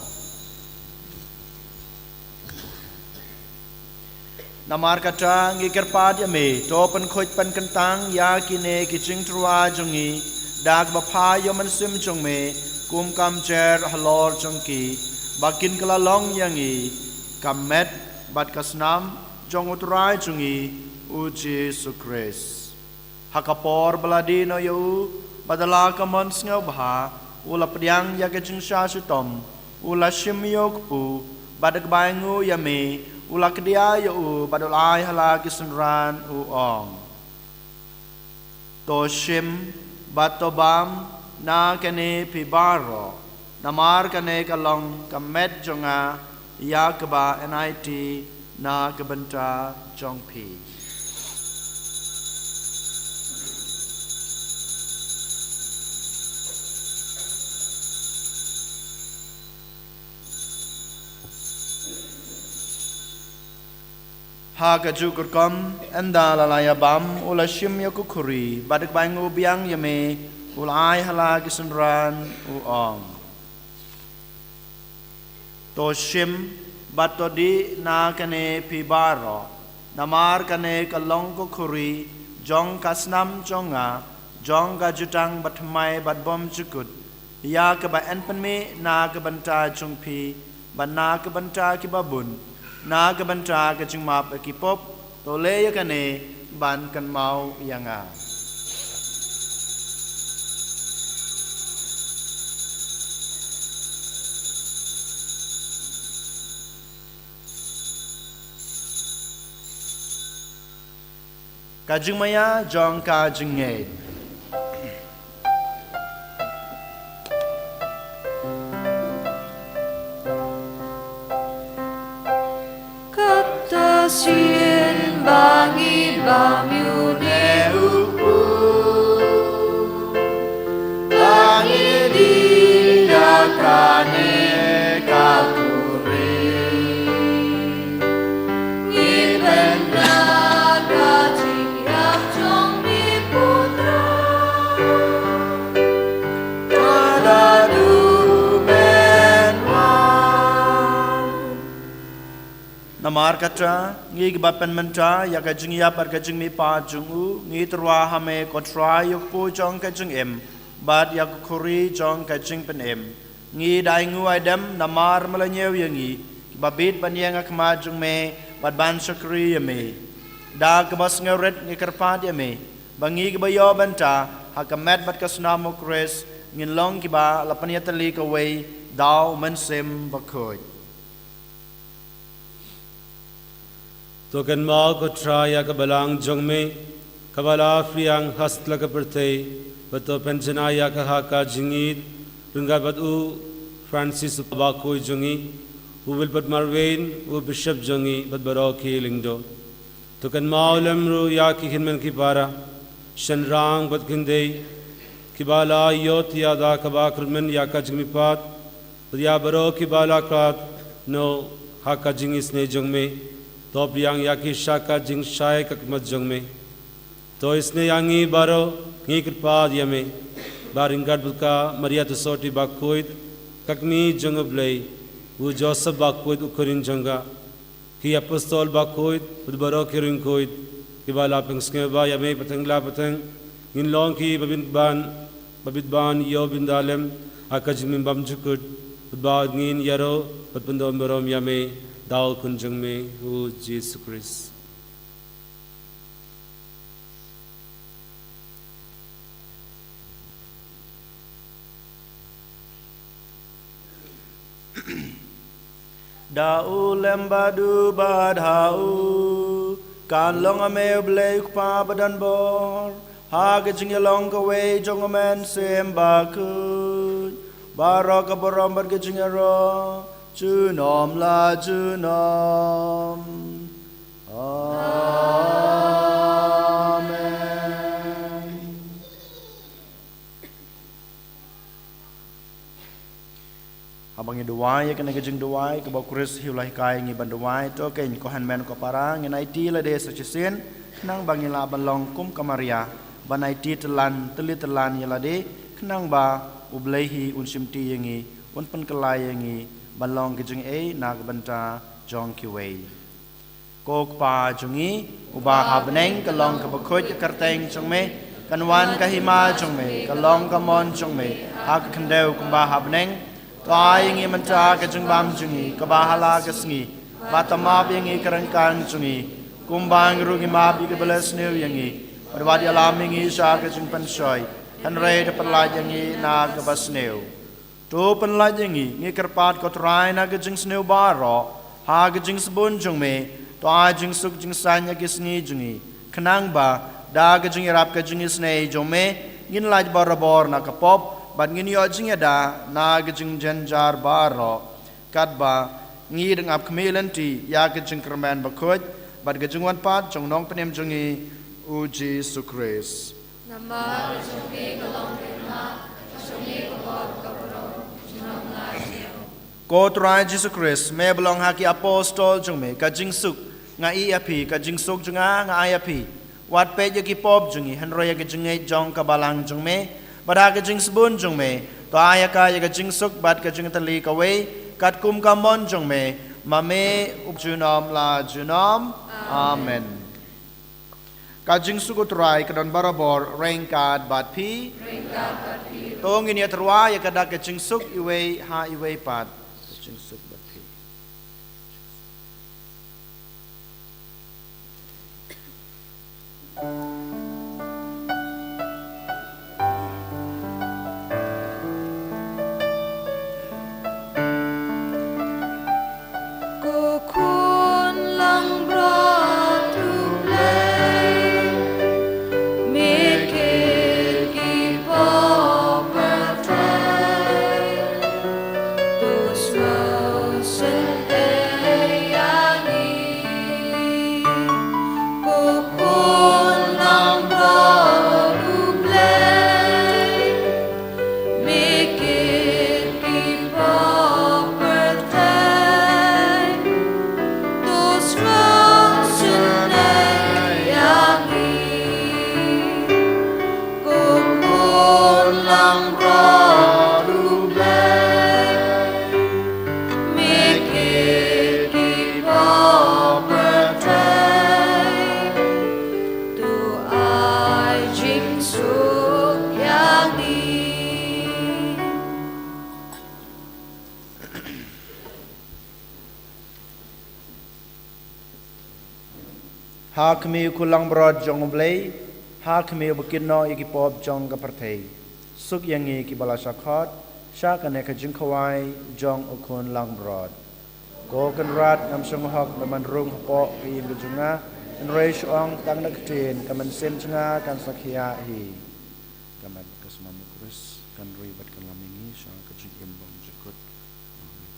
Namar kata ngi kyrpad ïa me, to pynkhuid pynkyntang ïa kine ki jingtyrwa jong ngi da kaba pha ïa U Mynsiem jong me, kum ka mjer halor jong ki, ba kin kylla long ïa ngi ka met bad ka snam jong U Trai jong ngi U Jisu Khrist. Ha ka por ba la die noh ïa u, bad da la ka mon sngewbha, u la pdiang ïa ka jingshah shitom, u la shim ïa u kpu, bad da kaba ainguh ïa me, u la kdiah ïa u, bad u la ai ha la ki synran, u ong: To shim bad to bam na kane phi baroh, namar kane ka long ka met jong nga, ïa kaba yn aiti na ka bynta jong phi. Ha kajuh ka rukom, ynda la la ïa bam, u la shim ïa ka khuri, bad da kaba ainguh biang ïa me, u la ai ha la ki synran, u ong: To shim bad to dih na kane phi baroh, namar kane ka long ka khuri jong ka snam jong nga, jong ka jutang bathymmai bad bymjukut, ïa kaba yn pynmih na ka bynta jong phi Bad na ka bynta kiba bun, na ka bynta ka jingmap ïa ki pop, to leh ïa kane ban kynmaw ïa nga. Ka jingmaïa jong ka jingngeit. Kata sien ba ngi bam ïa une u kpu, ba ngi die ïa kane ka khuri. Ngi pynda ka jingïap jong me, Putra. Tada du men wan. Namar kata, ngi kiba pynmynta ïa ka jingïap bad ka jingmihpat jong u, ngi tyrwa ha me ko Trai, ïa u kpu jong ka jingim bad ïa ka khuri jong ka jingpynim. Ngi da ainguh aidem namar me la ñiew ïa ngi, kiba bit ban ïeng ha khmat jong me bad ban shakri ïa me. Da kaba sngewrit ngi kyrpad ïa me ba ngi kiba ïoh bynta ha ka met bad ka snam u Khrist, ngin long kiba la pynïatylli kawei da u Mynsiem Bakhuid. To kynmaw ko Trai ïa ka balang jong me kaba la phriang ha satlak ka pyrthei, bad to pynjanai ïa ka ha ka jingïeit ryngkat bad u Francis u Bakhuid jong ngi, u Wilbert Marwein u Bishop jong ngi, bad baroh ki lyngdoh. To kynmaw lem ruh ïa ki hynmen ki para, shynrang bad khyndiat, kiba la ïoh ïa da kaba kyrmen ïa ka jingmihpat, bad ïa baroh kiba la khlad noh ha ka jingisynei jong me. To pdiang ïa ki sha ka jingshai khmat jong me. To isynei ïa ngi baroh, ngi kyrpad ïa me, ba ryngkat bad ka Maria Theisotti Bakhuid, ka Kmie jong u Blei, u Joseph Bakhuid u khun jong ka, ki Apostol Bakhuid bad baroh ki riewkhuid kiba la pynsngewbha ïa me pateng la pateng, ngin long kiba bit ban, ba bit ban ïoh bynta lem ha ka jingim bymjukut, bad ba ngin ïaroh bad pyndonburom ïa me da u Khun jong me u Jisu Khrist. Da u lem bad u bad ha u, kan long ha me u Blei u Kpa badonbor, ha ka jingïalong kawei jong u Mynsiem Bakhuid, baroh ka burom bad ka jingïaroh junom la junom. Amen. Haba ngi duwai ïa kane ka jingduwai kaba u Khrist hi u la hikai ngi ban duwai, to keiñ ko hynmen ko para, ngin aiti lade sa shisien, khnang ba ngin lah ban long kum ka Maria, ban aiti tyllan, tylli tyllan ïa lade, khnang ba u Blei hi un shimti ïa ngi, un pynkylla ïa ngi ban long ki jingaiei na ka bynta jong kiwei. Ko Kpa jong ngi uba ha bneng, ka long kaba khuid ka kyrteng jong me, kan wan ka hima jong me, ka long ka mon jong me ha ka khyndew kumba ha bneng. To ai ïa ngi mynta ka jingbam jong ngi kaba ha la ka sngi, bad to map ïa ngi ka ryngkang jong ngi, kumba ngi ruh ngi map ïa kiba la sniew ïa ngi, bad wat ïalam ïa ngi sha ka jingpynshoi, hynrei to pynlait ïa ngi na kaba sniew. To pynlait ïa ngi, ngi kyrpad ko Trai, na ka jingsniew baroh, ha ka jingsbun jong me, to ai jingsuk jingsaiñ ha ki sngi jong ngi, khnang ba da ka jingïarap ka jingisynei jong me, ngin lait barabor na ka pop, bad ngin ïoh jingïada na ka jingjynjar baroh, katba ngi dang ap khmih lynti ïa ka jingkyrmen bakhuid bad ka jingwan pat jong u Nongpynim jong ngi, u Jisu Khrist. Namar jong me ka long ka hima, jong me ka bor, ka burom, junom la junom. Ko Trai Jisu Khrist, me ba long ha ki apostol jong me, ka jingsuk nga ai ïa phi, ka jingsuk jong nga nga ai ïa phi. Wat peit ïa ki pop jong ngi, hynrei ïa ka jingngeit jong ka balang jong me. Bad ha ka jingsbun jong me, to ai ïa ka ïa ka jingsuk bad ka jingtylli kawei, katkum ka mon jong me, ma me u junom la junom. Amen. Ka jingsuk u Trai ka don barabor ryngkat bad phi. Ryngkat bad phi. To ngin ïa tyrwa ïa ka da ka jingsuk iwei ha iwei pat. Ka jingsuk bad phi. Ko khun langbrot U Blei, me kit ki pop pyrthei, to sngewsynei ïa ngi. Ko khun langbrot U Blei, me kit ki pop pyrthei, to sngewsynei ïa ngi. Ko khun langbrot U Blei, me kit ki pop pyrthei, to ai jingsuk ïa ngi. Ha khmih, ko langbrot jong U Blei, ha khmih, ba kit noh ïa ki pop jong ka pyrthei. Suk ïa ngi kiba la shah khot sha kane ka jingkhawai jong U Khun langbrot. Ko Kynrad, ngam shong hok ban rung hapoh ka ïing ka jong nga, hynrei shu ong tang da ka ktien, ka mynsiem jong nga kan sa khiah hi. Ka met ka snam U Khrist kan ri bad kan lam ïa ngi sha ka jingim bymjukut. Amen.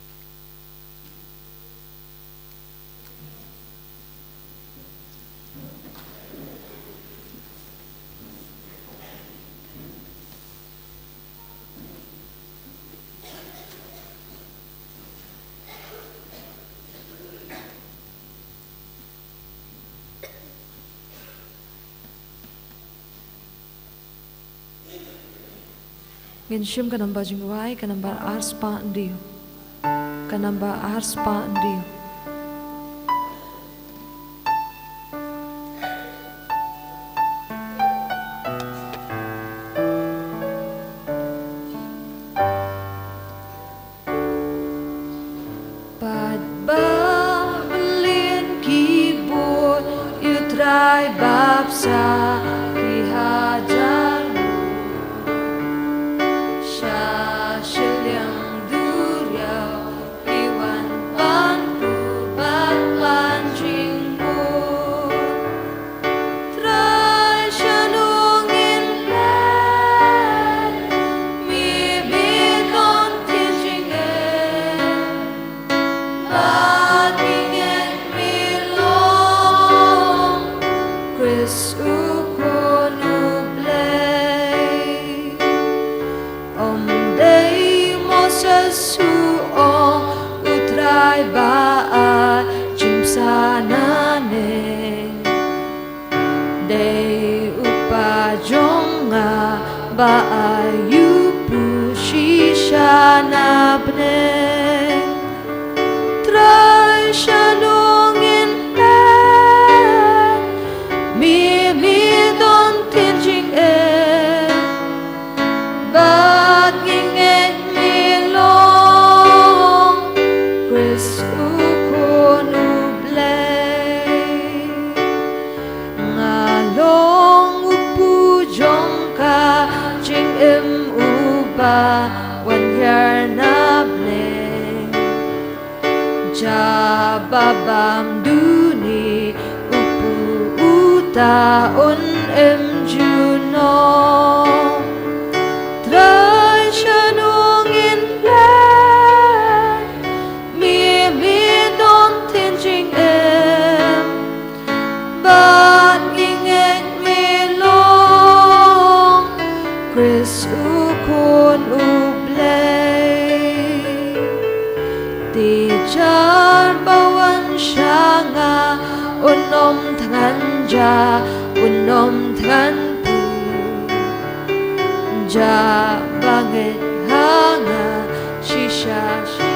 Ngin shim ka namba jingduwai, ka namba ar spah hynriew. Ka namba ar spah hynriew. Bad ba bylliah ki bor ïa U Trai bapher ki hajar bor. Sha shiliang duriaw ki wan ban pur bad ban jingmut. Trai, shano ngin leit? Me, me don ktien jingim, bad ngi ngeit me long Khrist U Khun U Blei. Ym dei Moses u ong, U Trai ba ai jingpynsngew nangne. Dei U Kpa jong nga ba ai ïa u pyrshah na bneng. Trai, shano ngin leit? Me, me don ktien jingim, bad ngi ngeit me long Khrist U Khun U Blei. Nga long u kpu jong ka jingim uba wan hiar na bneng. Jia ba bam duni, u kpu uta un im junom. Trai, shano ngin leit? Me, me don ktien jingim, bad ngi ngeit me long Khrist U Khun U Blei. Te jar ba wan sha nga un ym thngan jia, un ym thngan pur. Jia ba ngeit ha nga shisha shisha.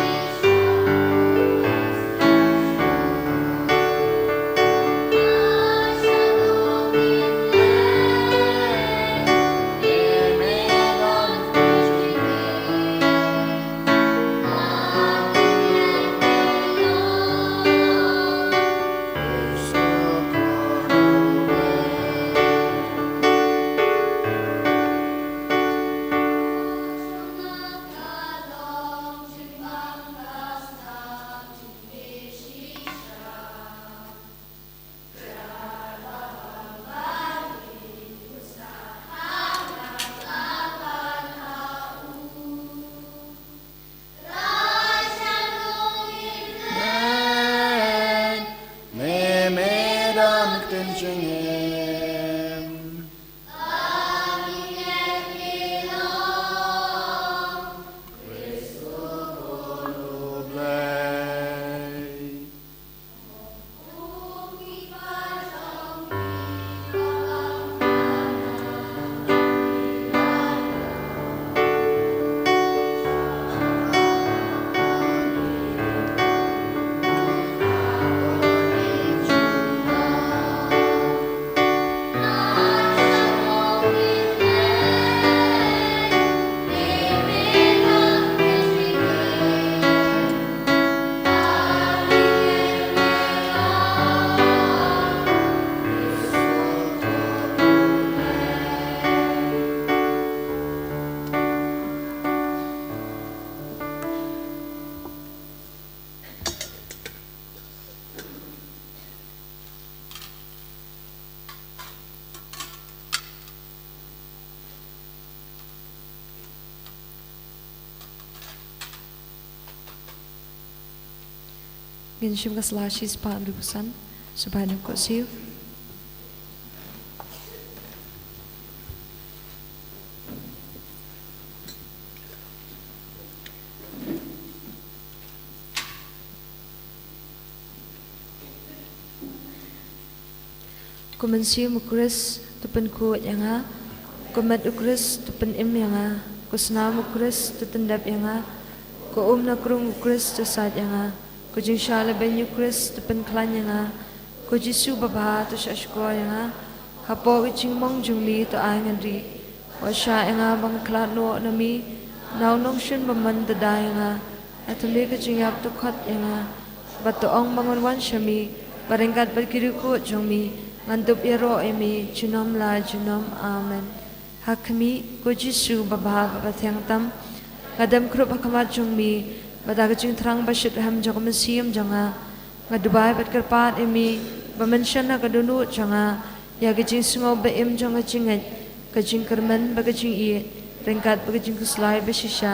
jingim. Ngin shim ka sla shispah hynriewphew san, shu ban ïa ka siew. Ko mynsiem u Khrist, to pynkhuid ïa nga. Ko met u Khrist, to pynim ïa nga. Ko snam u Khrist, to pyndep ïa nga. Ko um na krung u Khrist, to sait ïa nga. Ko jingshah lehbeiñ u Khrist, to pynkhlaiñ ïa nga. Ko Jisu babha, to shah shkor ïa nga. Hapoh ka jingmong jong me, to ai ngan rieh. Wat shah ïa nga ba ngan khlad noh na me, na u nongshun bymman to da ïa nga. Haba me ka jingïap to khot ïa nga, bad to ong ba ngan wan sha me, bad ryngkat bad ki riewkhuid jong me, ngan dup ïaroh ïa me, junom la junom. Amen. Ha khmih, ko Jisu babha bad bathiang tam, nga dem khrup ha khmat jong me, bad da ka jingthrang bashitrhem jong ka mynsiem jong nga, nga duwai bad kyrpad ïa me, ba men shon ha ka dohnud jong nga, ïa ka jingsngew ba im jong ka jingngeit, ka jingkyrmen bad ka jingïeit, ryngkat bad ka jingkhuslai bashisha,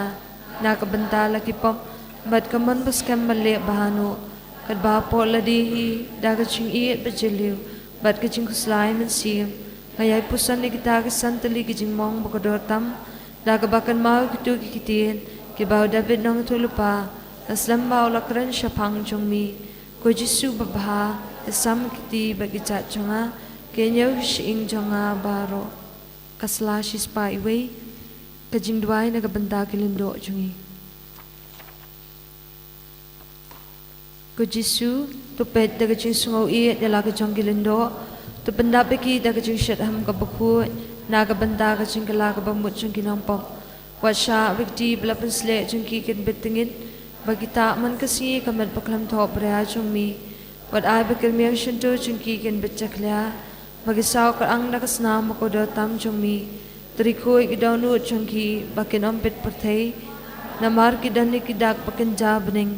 na ka bynta la ki pop, bad ka mon ba skhem ban leh bha noh, katba hapoh lade hi, da ka jingïeit bajylliew, bad ka jingkhuslai mynsiem, nga ïai puson ïa kita ki san tylli ki jingmong ba kordor tam, da kaba kynmaw ïa kito ki ktien, kiba u David nongïathuhlypa, ha slem ba u la kren shaphang jong me, ko Jisu babha, ïasam ïa ki kti bad ki jait jong nga, ki ïa ñiew ha ka shyieng jong nga baroh. Ka sla shispah iwei, ka jingduwai na ka bynta ki lyngdoh jong ngi. Ko Jisu, to peit da ka jingsngew ïeit ïa la ka jong ki lyngdoh, to pyndap ïa ki da ka jingshitrhem kaba khuid, na ka bynta ka jingkylla kaba mut jong ki nongpop. Wat shah ba ki kti ba la pynsleh jong ki kin bit tyngit, ba kita man ka sngi ka met ba khlem thoh bria jong me. Wat ai ba ki rmiang shyntur jong ki kin bit jakhlia, ba ki saw kyrang da ka snam ba kordor tam jong me. To ri khuid ki dohnud jong ki, ba kin ym bit pyrthei. Namar ki don ïa ki dak ba kynja bneng,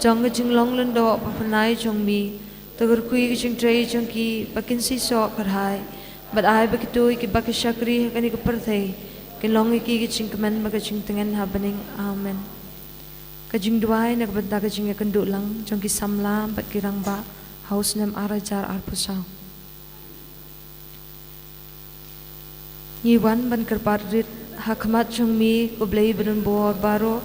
jong ka jinglong lyngdoh ba pynai jong me. To kyrkhu ïa ka jingtrei jong ki, ba kin seisoh kyrhai. Bad ai ba kito kiba ki shakri ha kane ka pyrthei, kin long ïa ki ka jingkmen bad ka jingtngen ha bneng. Amen. Ka jingduwai na ka bynta ka jingïakynduh lang jong ki samla bad ki rangbah, ha u snem ar hajar arphew saw. Ngi wan ban kyrpad rit ha khmat jong me, ko Blei badonbor baroh,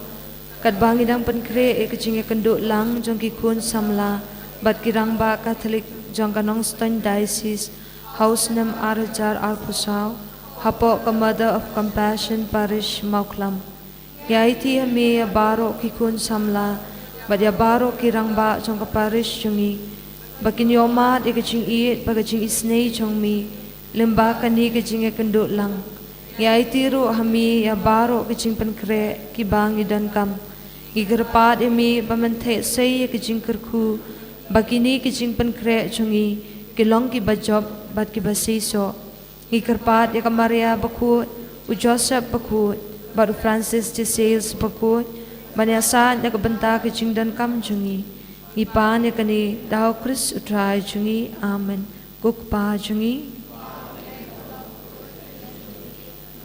katba ngi dang pynkhreh ïa ka jingïakynduh lang jong ki khun samla bad ki rangbah Katholik jong ka Nongstoiñ Diocese, ha u snem ar hajar arphew saw, hapoh ka Mother of Compassion Parish, Mawkhlam. Ngi aiti ha me ïa baroh ki khun samla, bad ïa baroh ki rangbah jong ka parish jong ngi, ba kin ïohmad ïa ka jingïeit bad ka jingisynei jong me, lyngba kane ka jingïakynduh lang. Ngi aiti ruh ha me ïa baroh ki jingpynkhreh kiba ngi donkam. Ngi kyrpad ïa me ba men theh sei ïa ka jingkyrkhu, ba kine ki jingpynkhreh jong ngi, ki long kiba jop, bad kiba seisoh. Ngi kyrpad ïa ka Maria bakhuid, u Joseph bakhuid, bad u Francis de Sales bakhuid, ban ïasaid na ka bynta ka jingdonkam jong ngi. Ngi pan ïa kane, da u Khrist u Trai jong ngi. Amen. Ko Kpa jong ngi.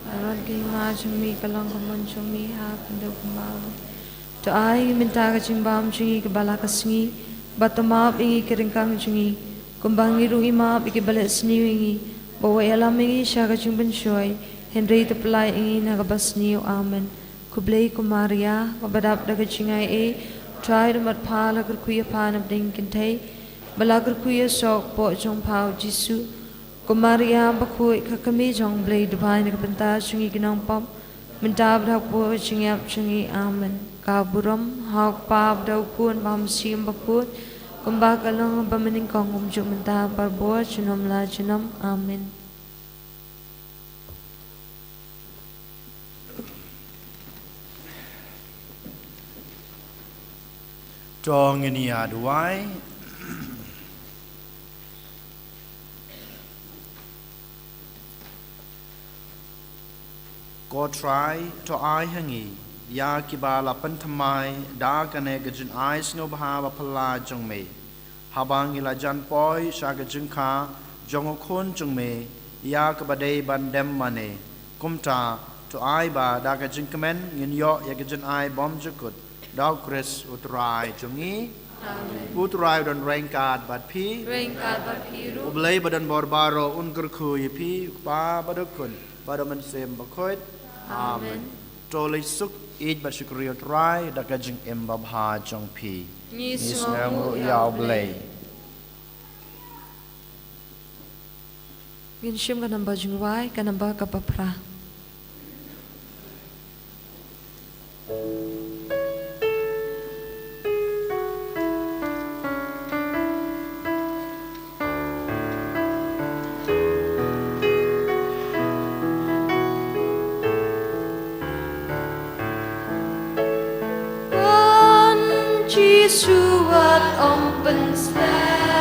Baroh ki ma jong me, ka long ka mon jong me, ha khyndew kumba u To ai ngi mynta ka jingbam jong ngi kaba la ka sngi, bad to map ïa ngi ki ryngkang jong ngi, Kumba ngi ruh ngi map ïa kiba leh sniew ïa ngi, ba wat ïalam ïa ngi sha ka jingpynshoi, hynrei to pyllait ïa ngi na kaba sniew. Amen. Khublei ko Maria, kaba dap da ka jingaiei, U Trai u don bad pha, la kyrkhu ïa pha na bneng ki kynthei, bad la kyrkhu ïa u soh kpoh jong pha u Jisu. Ko Maria bakhuid, ka kmie jong U Blei, duwai na ka bynta jong ngi ki nongpop, mynta bad ha ka por jingïap jong ngi. Amen. Ka burom ha U Kpa bad ha U Khun bad ha U Mynsiem Bakhuid, kumba ka long ha kaba mynnyngkong, kumjuh mynta, baroh junom la junom. Amen. To ngin ïa duwai. Ko Trai, to ai ha ngi ïa kiba la pynthymmai da kane ka jingai sngewbha ba phylla jong me, haba ngi la jan poi sha ka jingkha jong U Khun jong me, ïa kaba dei ban dem mane. Kumta, to ai ba da ka jingkmen ngin ïoh ïa ka jingai bymjukut, da U Khrist U Trai jong ngi. Amen. U Trai u don ryngkat bad phi. Ryngkat bad phi ruh. U Blei ba don bor baroh un kyrkhu ïa phi, U Kpa bad U Khun bad U Mynsiem Bakhuid. Amen. Amen. To leit suk, ïeit bad shukri ïa U Trai da ka jingim babha jong phi. Ngi sngewnguh ïa U Blei. Ngin shim ka namba jingrwai, ka namba kaba phra. Kan Jisu wat ym pynslem.